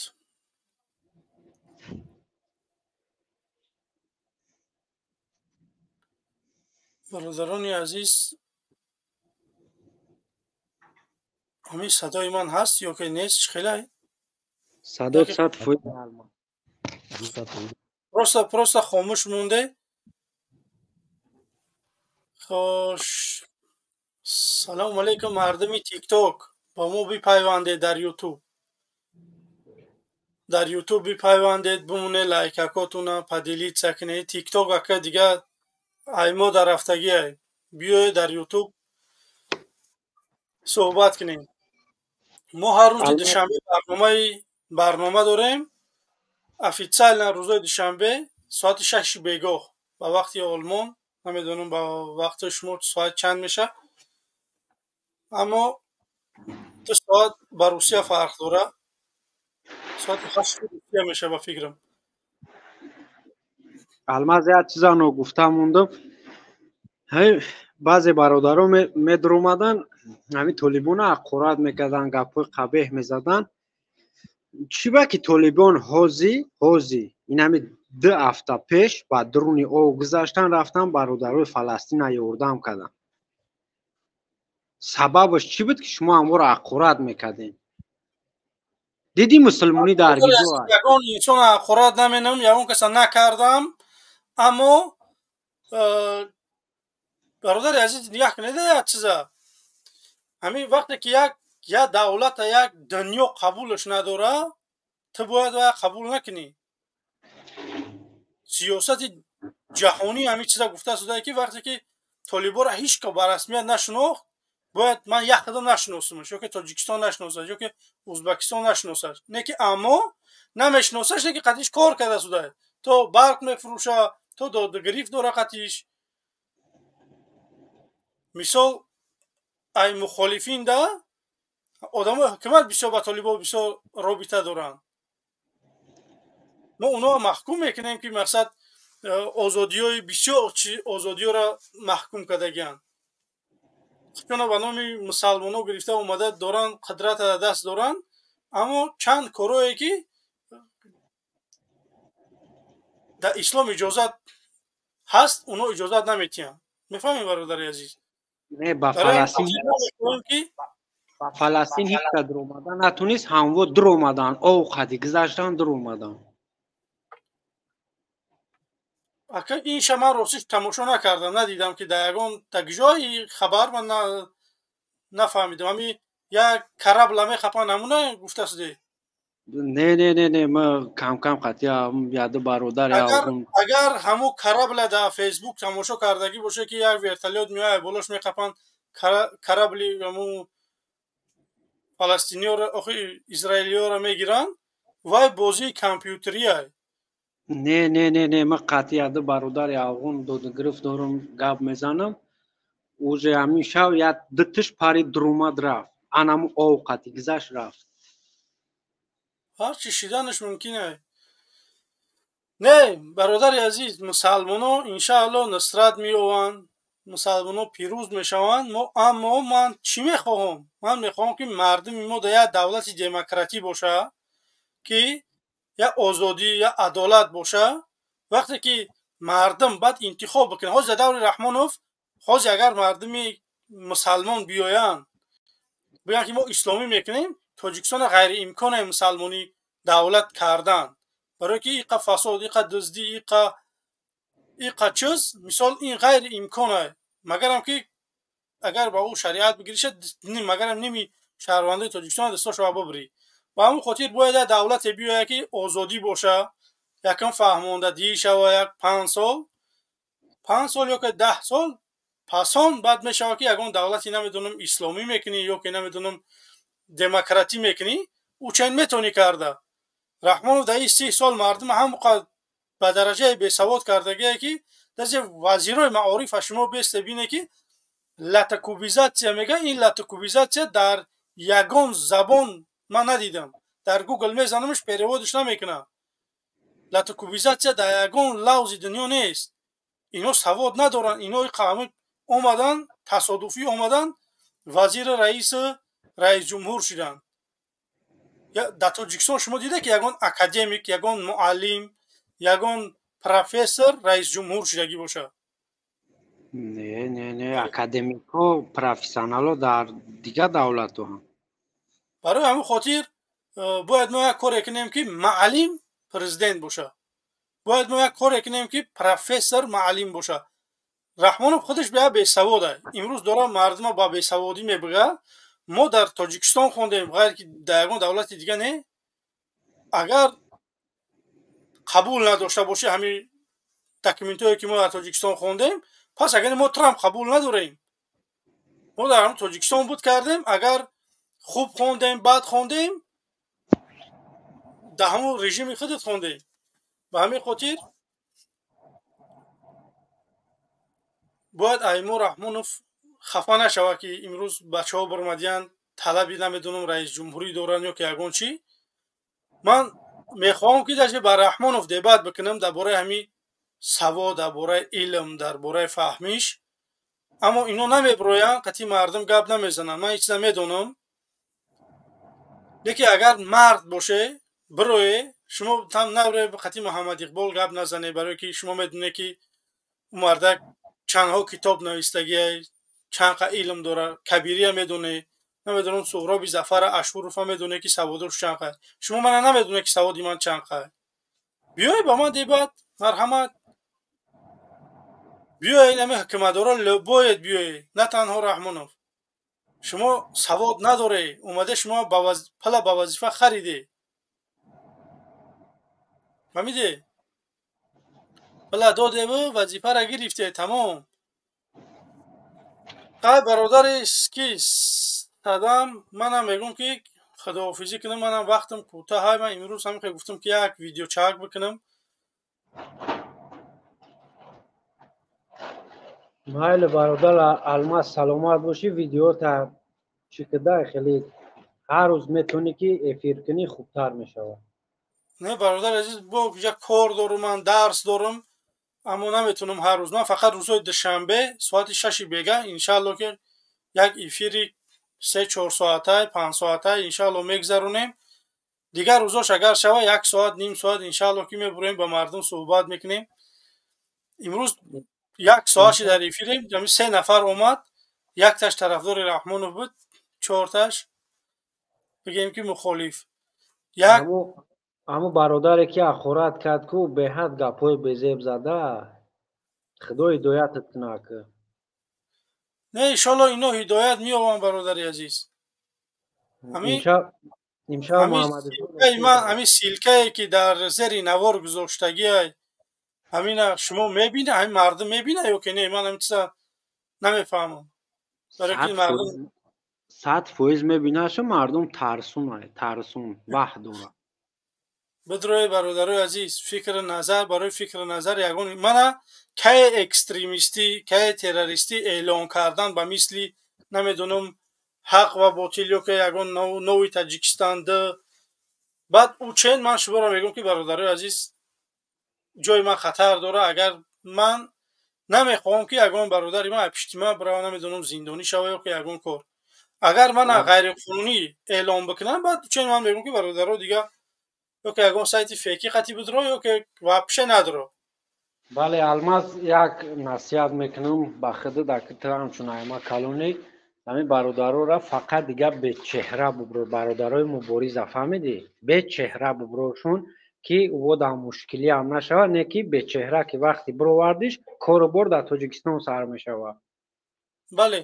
Бародарони азиз, ҳамин садои ман ҳаст ё ки нест? Чӣ хелай? Садо 100%. Просто хомӯш монде. Хош, салому алейкум, мардуми Тикток, ба мо бипайвандед дар Ютуб. Дар Ютуб бипайвандед, бимоне, лайкакотуна поделиться кунед. Тикток ака дига аймо дар рафтагиай. Биёед, дар Ютуб суҳбат кунем. Мо ҳар рӯзи душанбе барнома дорем официально, рӯзои душанбе соати 6-и бегоҳ ба вақти Олмон. Намедонам, ба вақти шумо соат чанд мешавад, аммо 2 соат ба Русия фарқ дорад. Соати 8-и Русия мешавад, ба фикрам. Алмаз, як чиза ногуфта мондам. Баъзе бародаро медуромаданд, ҳамин толибона ҳақорат мекарданд, гапҳои қабеҳ мезаданд. Чӣ ба ки толибон ҳози ин ҳами 2 ҳафта пеш ба дуруни об гузаштан, рафтан, бародарои Фаластина ёрдам карданд. Сабабаш чӣ буд, ки шумо ҳаморо ҳақорат мекардем? Диди, мусулмонӣ дар гизо. Ягон инсона ҳақорат наменам, ягон каса накардам. Аммо бародари азиз, нигоҳ кунед як чиза. Ҳамин вақте ки як Як давлата як дунё қабулаш надора, ту бояд вая қабул накунӣ. Сиёсати ҷаҳонӣ ҳамин чиза гуфта шуда, ки вақте ки толиборо ҳеҷ ка ба расмият нашинохт, бояд ман як қадам нашиносамаш, ё ки Тоҷикистон нашиносад, ё ки Ӯзбекистон нашиносад. Не ки аммо намешиносаш, не ки қатиш кор карда шуда, то барқ мефурӯша, то додагирифт дора қатиш. Мисол, ай мухолифин да одамои ҳукумат бисёр ба толибо бисёр робита доранд. Мо онҳоро маҳкум мекунем, ки мақсад озодиҳои бисёр чи озодиҳоро маҳкум кардагианд. Худшона ба номи мусалмоно гирифта омада доранд, қудрата дар даст доранд, аммо чанд корое ки дар ислом иҷозат ҳаст, онҳо иҷозат наметиҳанд. Мефаҳмем, бародари азиз? Не, ба Фаластин ҳеҷ ка дуромадан натунист, ҳамво дуромадан, ов қади гузаштан дуромадан. Ака, инша ман ростиш тамошо накардам, надидам, ки дар ягон так ҷои хабар ман нафаҳмидам. Ҳами як карабла мехапан, ҳамуна гуфта шуде? Не, не, не, не, ма кам-кам қатъи яду бародар. Агар ҳаму карабла дар Фейсбук тамошо кардагӣ боше, ки як вертолёт меояд, болош мехапанд карабли ҳаму фаластиниёро, охи израилиёро мегиранд, вай бозии компютерия. Не, не, не, не, ма қатъи яду бародари афғон додагирифт дорам, гап мезанам. Уже ҳамин шав як дутиш парид, дуромад, рафт. Анаму ов қатъи гузашт, рафт. Ҳарчи шиданаш мумкин ай. Не, бародари азиз, мусалмоно иншаалло нусрат меёванд, мусалмоно пирӯз мешаванд. Мо аммо ман чӣ мехоҳам? Ман мехоҳам, ки мардуми мо дар як давлати демократӣ боша, ки як озодӣ, як адолат боша. Вақте ки мардум баъд интихоб бикунад, ҳозир дар даври Раҳмонов, ҳозир агар мардуми мусалмон биёянд, бигӯянд, ки мо исломӣ мекунем, Тоҷикистона ғайриимконе мусалмонӣ давлат кардан, барое ки иқа фасод, иқа дуздӣ, иқа чиз, мисол, ин ғайриимконе. Магарам ки агар ба ӯ шариат бигириша, магарам ними шаҳрвандои Тоҷикистона дастошо бибирӣ. Ба ҳамин хотир бояд як давлате биёяд, ки озодӣ боша, якам фаҳмондадиҳӣ шава, як 5 сол, 5 сол ё ки 10 сол пасон баъд мешавад, ки ягон давлати, намедонам, исломӣ мекунӣ ё ки, намедонам, демократӣ мекунӣ, ӯ чен метавонӣ карда. Раҳмонов дар ин 30 сол мардума ҳамоқа ба дараҷаи бесавод кардагие, ки дазе вазирои маорифа шумо бесте бине, ки латакубизация мега. Ин латакубизация дар ягон забон ман надидам. Дар Гугл мезанамш, перевод ш намекунам. Латакубизация дар ягон лавзи дунё нест. Ино савод надоранд. Ино қавми омадан, тасодуфӣ омадан, вазири, раиси, раисҷумҳур шуданд. Дар Тоҷикистон шумо дида, ки ягон академик, ягон муаллим, ягон профессор раисҷумҳур шудагӣ бошад? Не, не, не, академикҳо, профессионалҳо дар дигар давлатҳо. Барои ҳамин хотир бояд мо як коре кунем, ки маълим президент бошад. Бояд мо як коре кунем, ки профессор маълим бошад. Раҳмонов худаш беа бесавода, имрӯз дора мардума ба бесаводӣ мебига. Мо дар Тоҷикистон хондем, ғайр ки дар ягон давлати дига не. Агар қабул надошта бошӣ ҳамин документҳое, ки мо дар Тоҷикистон хондем, пас агар мо Трамп қабул надорем, мо дар ҳамин Тоҷикистон буд кардем. Агар хуб хондем, бад хондем, дар ҳамон режими худат хондем. Ба ҳамин хотир бояд Айму Раҳмонов хафа нашавад, ки имрӯз бачаҳо баромадиянд, талаби, намедонам, раисҷумҳурӣ доранд ё ки ягон чӣ. Ман мехоҳам, ки даже ба Раҳмонов дебат бикунам дар бораи ҳамин савод, дар бораи илм, дар бораи фаҳмиш, аммо ино намебироянд, қатъи мардум гап намезананд. Ман ҳеҷ чиза медонам, лекин агар мард боше, бирое. Шумо там набире, қатъи Муҳаммад Иқбол гап назане, барое ки шумо медонед, ки ӯ мардак чандҳо китоб навистагия, чанд қа илм дора. Кабирия медоне, намедонам, Суҳроби Зафара Ашурова медоне, ки саводош чанд қа. Шумо мана намедоне, ки саводи ман чанд қа. Биёй ба ман дебат, марҳамат, биёед. Ами ҳукуматдоро бояд биёед, на танҳо Раҳмонов. Шумо савод надоре, омада шумо пала ба вазифа хариде. Фаҳмиде? Пала додеву вазифара гирифте, тамом. Қай бародари ки садам, манам мегӯм ки худоҳофизӣ кунам, манам вақтам кӯтаҳай. Ман имрӯз ҳам гуфтам ки як видеочак бикунам. Майли бародар Алмаз, саломат бошӣ. Видеота чӣ кида хеле ҳар рӯз метавонӣ ки эфир кунӣ, хубтар мешавад. Не бародар азиз, бо як кор дорум, ман дарс дорум, аммо наметавонам ҳар рӯз. Ман фақат рӯзҳои душанбе соати 6 бега иншаалло ки як эфири 3-4 соатай, 5 соатай иншаалло мегзаронем. Дигар рӯзош агар шава 1 соат, ним соат иншаалло ки мебурем, ба мардум суҳбат мекунем. Имрӯз 1 соат дар эфирем, 3 нафар омад, якташ тарафдори Раҳмонов буд, 4таш бигем ки мухолиф. Як ҳамун бародаре ки ахорат кард ку беҳад гапҳои безеб зада, худо ҳидоятат кунад. Не, иншоалло ино ҳидоят меёбанд бародари азиз. Ҳамин силкае ки дар зери навор гузоштагиай, ҳамина шумо мебина, ҳамин мардум мебина ё ки не? Ман ҳамин чиза намефаҳмам. Барои ки мардум 100% мебинашу, мардум тарсун, тарсун ваҳ дорад. Бидрои бародарои азиз, фикри назар барои фикри назар ягон мана кай экстремистӣ, кай террористӣ эълон кардан ба мисли намедонам ҳақ ва ботил ё ки ягон нови Таҷикистон д баъд учен. Ман шуморо мегӯям ки бародарои азиз, ҷои ман хатар дора. Агар ман намехоҳам ки ягон бародари ман пишти ман бирава, намедонам зиндонӣ шава ё ки ягон кор. Агар мана ғайриқонунӣ эълон бикунам, баъд учен ман мегӯям ки бародаро дига ё ки ягон сайти фейкӣ қатӣ бидро ё ки вообще надро. Бале Алмаз, як насиҳат мекунам ба худат, аки ту ҳамчун айма калонӣ, ҳамин бародарора фақат дига бечеҳра бубро, бародарои мубориза, фаҳмидӣ? Бечеҳра буброшун ки ӯ дар мушкилӣ ҳам нашавад, не ки бечеҳра ки вақте бировардиш, кору бор дар Тоҷикистон сар мешавад. Бале,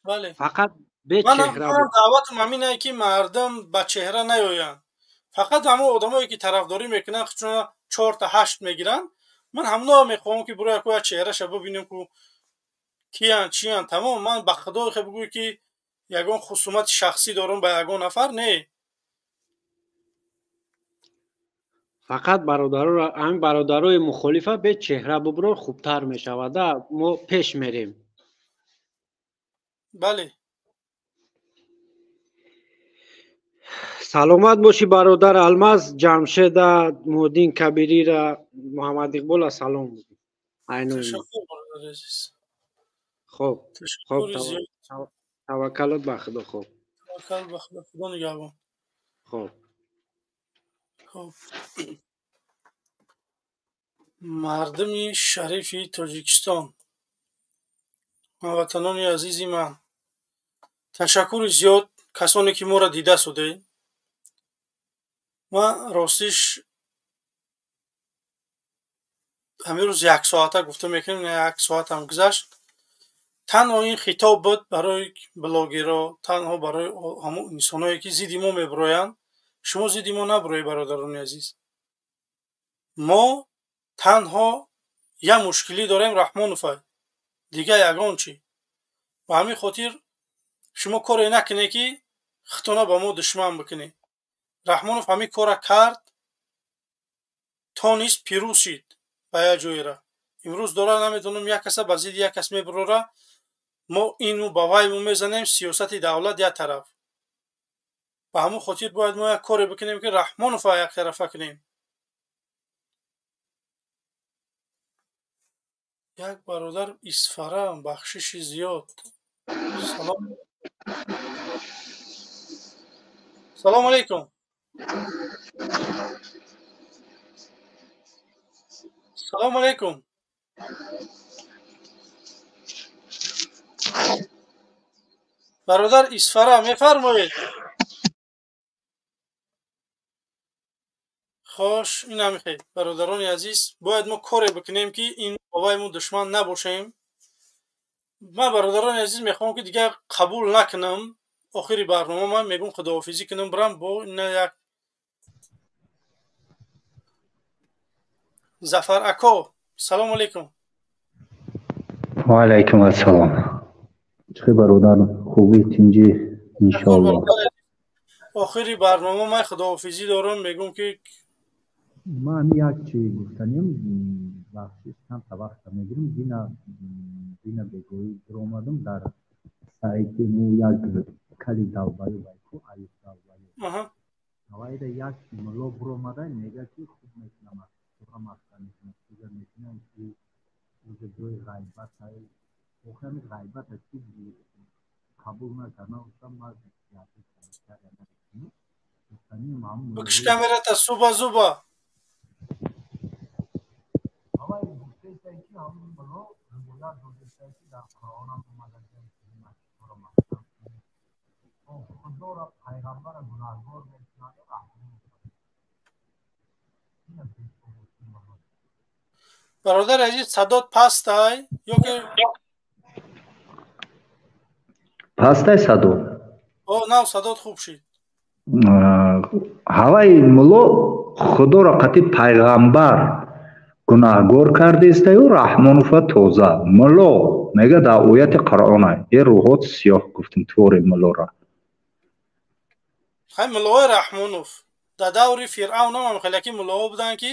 бале, фақат бечеҳра. Ман даъватам ҳамин ае ки мардум ба чеҳра наёянд. Фақат ҳамон одамое ки тарафдорӣ мекунанд, чун 4 та 8 мегиранд, ман ҳамоно мехоҳам ки бироя ку як чеҳраша бибинем ку киян, чиян, тамом. Ман ба худо хе бигӯй ки ягон хусумати шахсӣ дорам ба ягон нафар, не. Фақат бародароро, ҳамин бародарои мухолифа бечеҳра бубро, хубтар мешавад, мо пеш мерем. Бале. Саломат бошӣ бародар Алмаз. Ҷамшеда, Муҳиддин Кабирира, Муҳаммад Иқбола салом. Хоб, хоб, таваккалот ба худо. Хоб, таваккал ба худо, худо нигаҳбон. Хоб. Хоб, мардуми шарифи Тоҷикистон, ҳамватанони азизи ман, ташаккури зиёд касоне ки моро дида судед. Ман ростиш ҳамин рӯз як соата гуфта мекунем, як соатам гузашт. Танҳо ин хитоб буд барои блогерро, танҳо барои ҳамон инсоное ки зидди мо мебироянд. Шумо зидди мо набироед, бародарони азиз. Мо танҳо як мушкилӣ дорем, Раҳмоновай, дигар ягон чӣ. Ба ҳамин хотир шумо коре накунед ки худтона ба мо душман бикунед. Раҳмонов ҳамин корра кард, тонист пирӯз шид ба як ҷойера. Имрӯз дора наметавонам як каса ба зидди як кас мебирора, мо ину ба вайму мезанем, сиёсати давлат як тараф. Ба ҳамон хотир бояд мо як коре бикунем ки Раҳмонова яктарафа кунем. Як бародар Исфара, бахшиши зиёд. Салом, салому алайкум. Салому алайкум, бародар Исфара, мефармоед. Хош, ин ҳамихел, бародарони азиз, бояд мо коре бикунем ки ин бобаи мо душман набошем. Ман, бародарони азиз, мехоҳам, ки дигар қабул накунам. Охири барнома ман мегӯм, худоҳофизӣ кунам, бирам бо ина як Зафар ако. Салому алейкум. Ва алайкум ассалом. Чӣ бародар, хубӣ, тинҷӣ, иншоалло? Охири барнома ман худоҳофизӣ дорам, мегӯм, ки Ман як чи гуфтанем, бахшиш, камта вақта мегирем. Дина бегоҳӣ биромадам дар сайти ну як кали далбаю байку аюб далбаю авайда як мулло биромада, мега, ки хуб мекунам, тура маска мекунам, чиза мекунам, ки уже ҷои ғайбата. Охир ҳами ғайбата чи қабул накардам, гуфтам, ман Бикш камерата, суба зуба. Авай гуфтестай, ки ҳамин мулло ривоят додестай, ки дар Қуръонам омада, Худоро, пайғамбара гунаҳгор мекунад. Бародари азиз, садот пастай ё ки Пастай садо? О, нав садот хуб шид. Ҳаваи мулло Худоро қати пайғамбар гунаҳгор кардестаю Раҳмонова тоза. Мулло мега, дар ояти Қуръона е рӯҳот сиёҳ гуфтем твори муллора. Хай, муллои Раҳмонов дар даври Фиръавн ҳам хеляки муллоҳо буданд, ки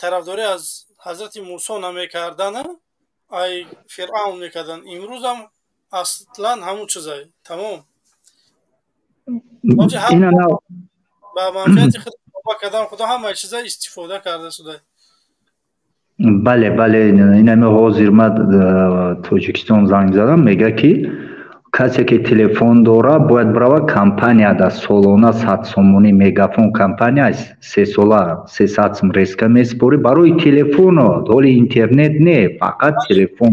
тарафдорӣ аз ҳазрати Мусо намекардан, ай Фиръавн мекарданд. Имрӯзам аслан ҳамун чизай, тамом. Ба манфиати худ кардан худо ҳамаи чиза истифода карда шуда. Бале, инами ҳозир ма Тоҷикистон занг задам, мега, ки касе ки телефон дора, бояд бирава компанияда, солона 100 сомонӣ мегафон компания сесола 300 сум резка месупорӣ барои телефоно. Ҳоли интернет не, фақат телефон.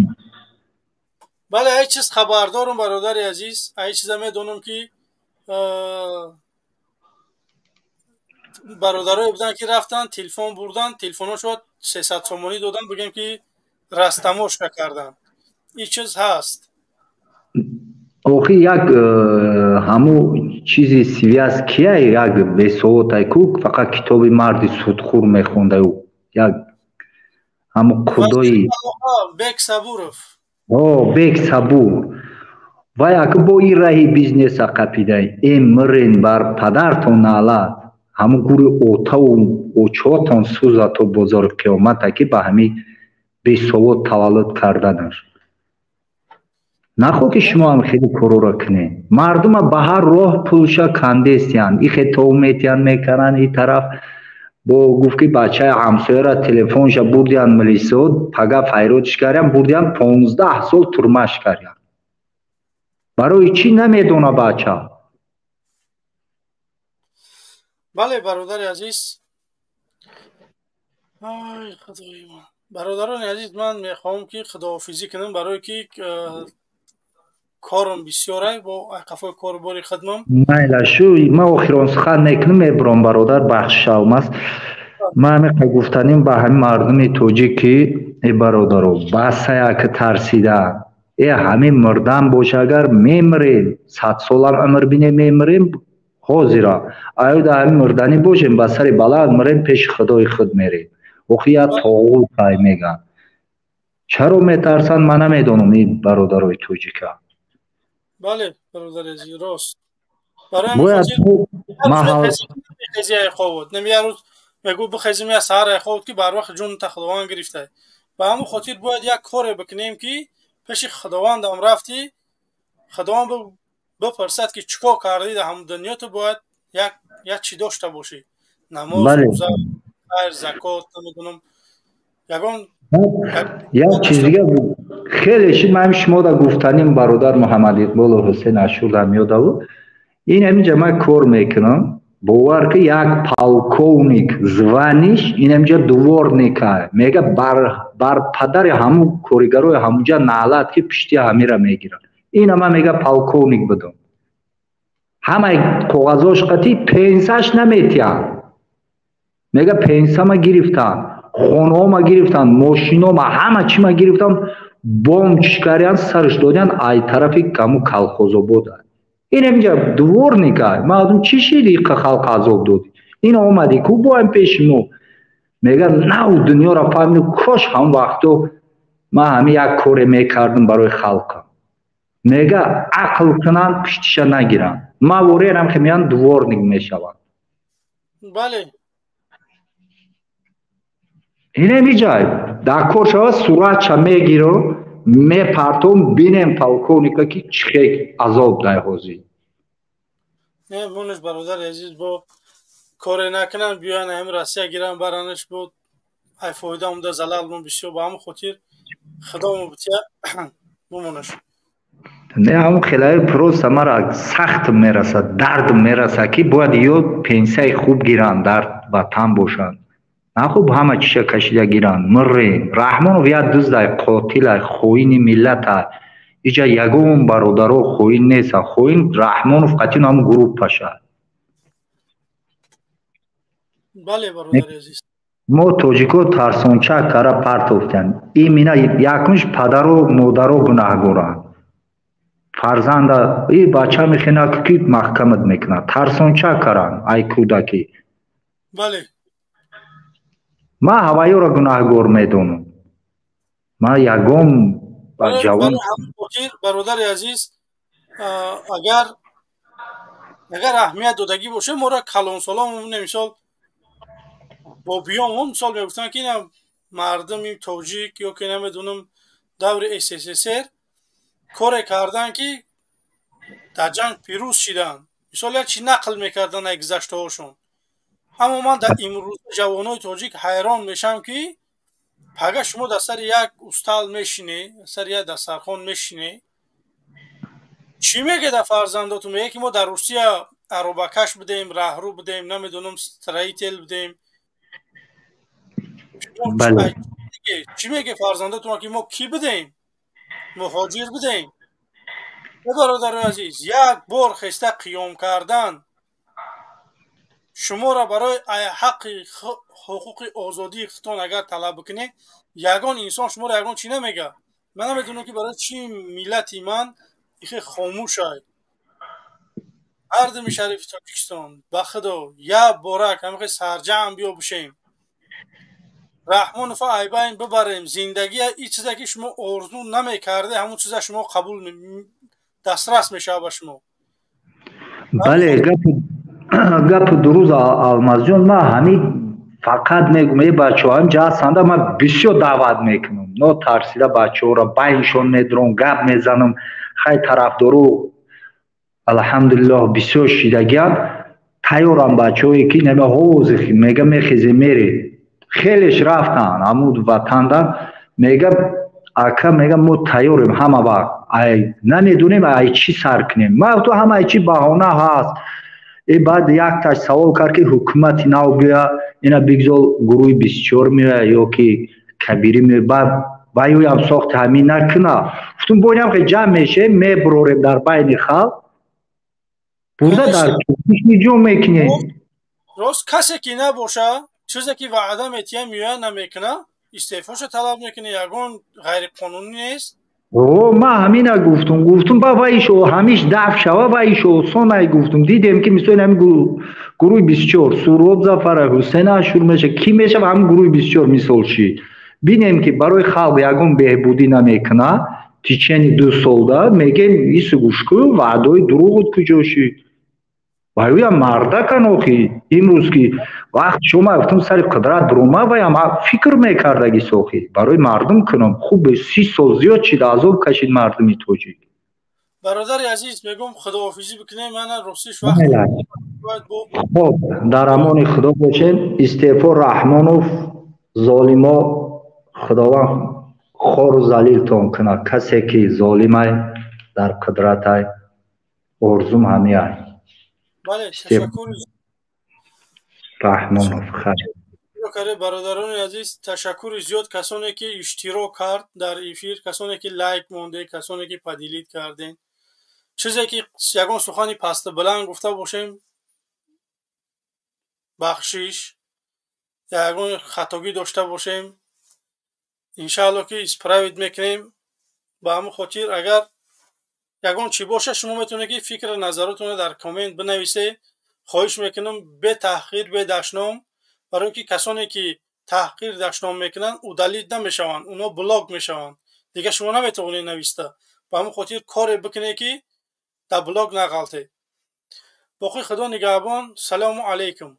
Бале, ай чиз хабардорум, бародари азиз, ай чиза медонам, ки бародарое буданд, ки рафтанд, телефон бурданд, телефоношо 300 сомонӣ доданд, бигем, ки растамошка карданд. Ин чиз ҳаст. Охи, як ҳаму чизи связь кия, як бесовотай ку, фақат китоби марди судхӯр мехондаю, як ҳаму худои Бек Сабуров. О, Бек Сабур. Вай ака бо ин раҳи бизнеса қапидай. Э, мирен, бар падартон наълат, ҳамун гури отаву очотон сӯза то бозори қиёмата, ки ба ҳамин бесовод таваллуд карданаш. Нахо ки шумо ҳам хеле корора кунед. Мардума ба ҳар роҳ пулша кандестиянд, ихе тов метиҳанд, мекаранд. И тараф бо гуфт, ки бачаи ҳамсояра телефонша бурдиянд милисо, пага файродиш кардиянд, бурдиянд, 15 сол турмаш кардиянд. Барои чӣ намедона бача. Бале, бародари азиз. Ай, худои ман! Бародарони азиз, ман мехоҳам, ки худоҳофизӣ кунам, барое ки корам бисёрай, бо қафои кору бори хидмам. Майла шу, ман охирон сухан мекунам, мебурам, бародар, бахшишавмаст. Ман ҳамиқа гуфтаним ба ҳамин мардуми тоҷик, ки э бародаро, басаяк тарсида. Э, ҳамин мурдан боша, агар мемирем, 100 солам умр бинем, мемирем. Ҳозира аюда ҳамин мурданӣ бошем, ба сари баланд мирем, пеши худои худ мерем. Охи я тоғут ай меган. Чаро метарсанд, ман намедонам ин бародарои тоҷика. Бале, бародари азиз, рост. Бояд Рӯз мегӯ, бихезим я саҳар айховод, ки барвақт ҷонта Худованд гирифта. Ба ҳамон хотир бояд як коре бикунем, ки пеши Худовандам рафтӣ, Худованд бипурсад, ки чӣ кор кардӣ дар ҳамон дунё, ту бояд як чӣ дошта бошӣ: намоз, рӯза, хайр, закот, намедонам, ягон. Як чиз дига хеле шид, ман ҳами шумода гуфтаним, бародар Муҳаммад Иқболу Ҳусейн Ашурдам ёдаву. Ин ҳаминҷа ман кор мекунам, бовар ки, як полковник званиш ин ҳаминҷа дворника мега, бар падари ҳамун коригарои ҳамунҷа наълат, ки пишти ҳамира мегирад. Ина ман, мега, полковник будам, ҳамаи коғазош қатӣ пенсаш наметиҳанд. Мега, пенсама гирифтанд, хонаҳома гирифтанд, мошинома, ҳама чима гирифтанд. Бомб чикарян, сарш додян ай тарафи каму колхозобода. Ин инҷа дворника, мардум чӣ шиди иқа халқ азоб додӣ? Ин омадӣ ку боем пеши мо. Мега нав дунёро фаҳмидем, кош ҳам вақто ман ҳамин як коре мекардам барои халқам. Мега ақл кунанд, пуштиша нагиранд. Ман ворерам ки меян дворник мешаванд. Бале. Инем иҷай дар кор шава, суратша мегирам, мепартом, бинем полковника ки чӣ хел азоб дай ҳозир. Не, монеш, бародари азиз, бо коре накунанд, биёян ҳам Россия гиранд, баранаш буд, ай фоида омда залал мон бисёр, ба ҳамон хотир худомо бития бумонаш. Не, ҳамон хелаи просто мара сахт мерасад, дард мерасад, ки бояд ё пенсияи хуб гиранд, дар ватан бошанд. На хуб ҳама чиша кашида гиранд. Миррем. Раҳмонов як дуздай, қотилай, хоини миллатай. Иҷа ягон бародаро хоин нест. Хоин Раҳмонов қатъин ҳамон группаша. Бале, бародари азиз. Мо тоҷико тарсонча кара партофтем. Имина якумш падару модаро гунаҳгоранд. Фарзанда и бача мехена ки маҳкамат мекунад. Тарсонча каранд ай кӯдакӣ. Бале. Ман ҳаваёро гунаҳгор медонам. Ман ягон ҷавон бародари азиз, агар аҳамият додагӣ боша, моро калонсолон, мисол бобиёмон, мисол мегуфтанд, ки ина мардуми тоҷик ё ки намедонам даври СССР коре карданд, ки дар ҷанг пирӯз шиданд. Мисол, як чи нақл мекарданд ай гузаштаҳошон. Аммо ман дар имрӯза ҷавонои тоҷик ҳайрон мешавам, ки пага шумо дар сари як устал мешинӣ, сари як дастархон мешинӣ, чӣ мегӯяд фарзандотон? Мегӯяд, ки мо дар Русия аробакаш будем, раҳрӯ будем, намедонам, строитель будем. Чӣ мегӯяд фарзандотон, ки мо кӣ будем? Муҳоҷир будем. Бародари азиз, як бор хеста қиём кардан шуморо барои ҳаққи ҳуқуқи озодии худтон агар талаб бикунед, ягон инсон шуморо ягон чӣ намегӯяд. Ман намедонам, ки барои чӣ миллати ман ихе хомӯшай. Мардуми шарифи Тоҷикистон, ба худо, як борак ҳамихе сарҷамъ биё бишем, Раҳмонова айбайн бибарем. Зиндагия и чизе, ки шумо орзу намекарде, ҳамон чиза шумо қабул дастрас мешавад ба шумо. Бале, гапу дуруст, Алмазҷон. Ман ҳамин фақат мегӯм, э бачаҳо ҳаминҷа ҳастанда, ман бисёр даъват мекунам, нотарсида бачаҳоро байншон медурам, гап мезанам. Хай, тарафдору алҳамдулиллоҳ бисёр шидагиам, тайёрам бачаҳое ки нема ҳозир мега мехезе мере. Хелеш рафтанд ҳамун ватанда, мега ака, мега мо тайёрем ҳама вақт, ай намедонем ай чӣ сар кунем. Ма ту ҳамаи чӣ баҳона ҳаст. Э баъд якташ савол кард, ки ҳукумати нав бия, ина бигзор гурӯҳи 24 меоя ё ки Кабирӣ меоя, баъд ваюям сохти ҳамин накуна. Гуфтум, боинам хе ҷамъ мешем, мебурорем дар байни халқ, бурда дар ҷо мекунем. Рост, касе ки набоша, чизе ки ваъда метиҳа, меоя намекуна, истеъфоша талаб мекунӣ, ягон ғайриқонунӣ нест. О, ман ҳамина гуфтум, ба ваиш ҳамиш даф шава, ваиш осонай гуфтум. Дидем, ки мисоли ҳамин гурӯҳи 24 Суроб Зафара, Ҳусейн Ашур меша, кӣ мешава, ҳамин гурӯҳи 24 мисол шид. Бинем, ки барои халқ ягон беҳбудӣ намекуна, течение 2 солда мегем, ису гӯш ку, ваъдаҳои дурӯғут куҷо шид? Ваюям мардакан охи, имрӯз ки вақт шума гуфтум сари қудрат бурома, ваям фикр мекардаги сохи барои мардум кунам. Хуб, 30 сол зиёд шид, азоб кашид мардуми тоҷик. Бародари азиз, мегӯм, худоҳофизӣ бикунем, мана ростиш вақт. Хоб, дар амони худо бошем. Истеъфо Раҳмонов, золимо, худованд хору залилтон кунад, касе ки золимай дар қудратай, орзум ҳамиай. Бале, ташаккур. Раҳмонов, хайр. Бародарони азиз, ташаккури зиёд, касоне ки иштирок кард дар эфир, касоне ки лайк монде, касоне ки поделить кардем. Чизе ки ягон сухани пасту баланд гуфта бошем, бахшиш, ягон хатогӣ дошта бошем, иншаалло ки исправить мекунем. Ба ҳамин хотир, агар ягон чӣ боша, шумо метавонед, ки фикру назаротонро дар коммент бинависед. Хоҳиш мекунам, бетаҳқир, бедашном, барои ки касоне ки таҳқир, дашном мекунанд, удалить намешаванд, онҳо блок мешаванд, дигар шумо наметавонед нависта. Ба ҳамин хотир коре бикунед, ки дар блок нағалтед. Боқӣ Худо нигаҳбон. Салому алайкум.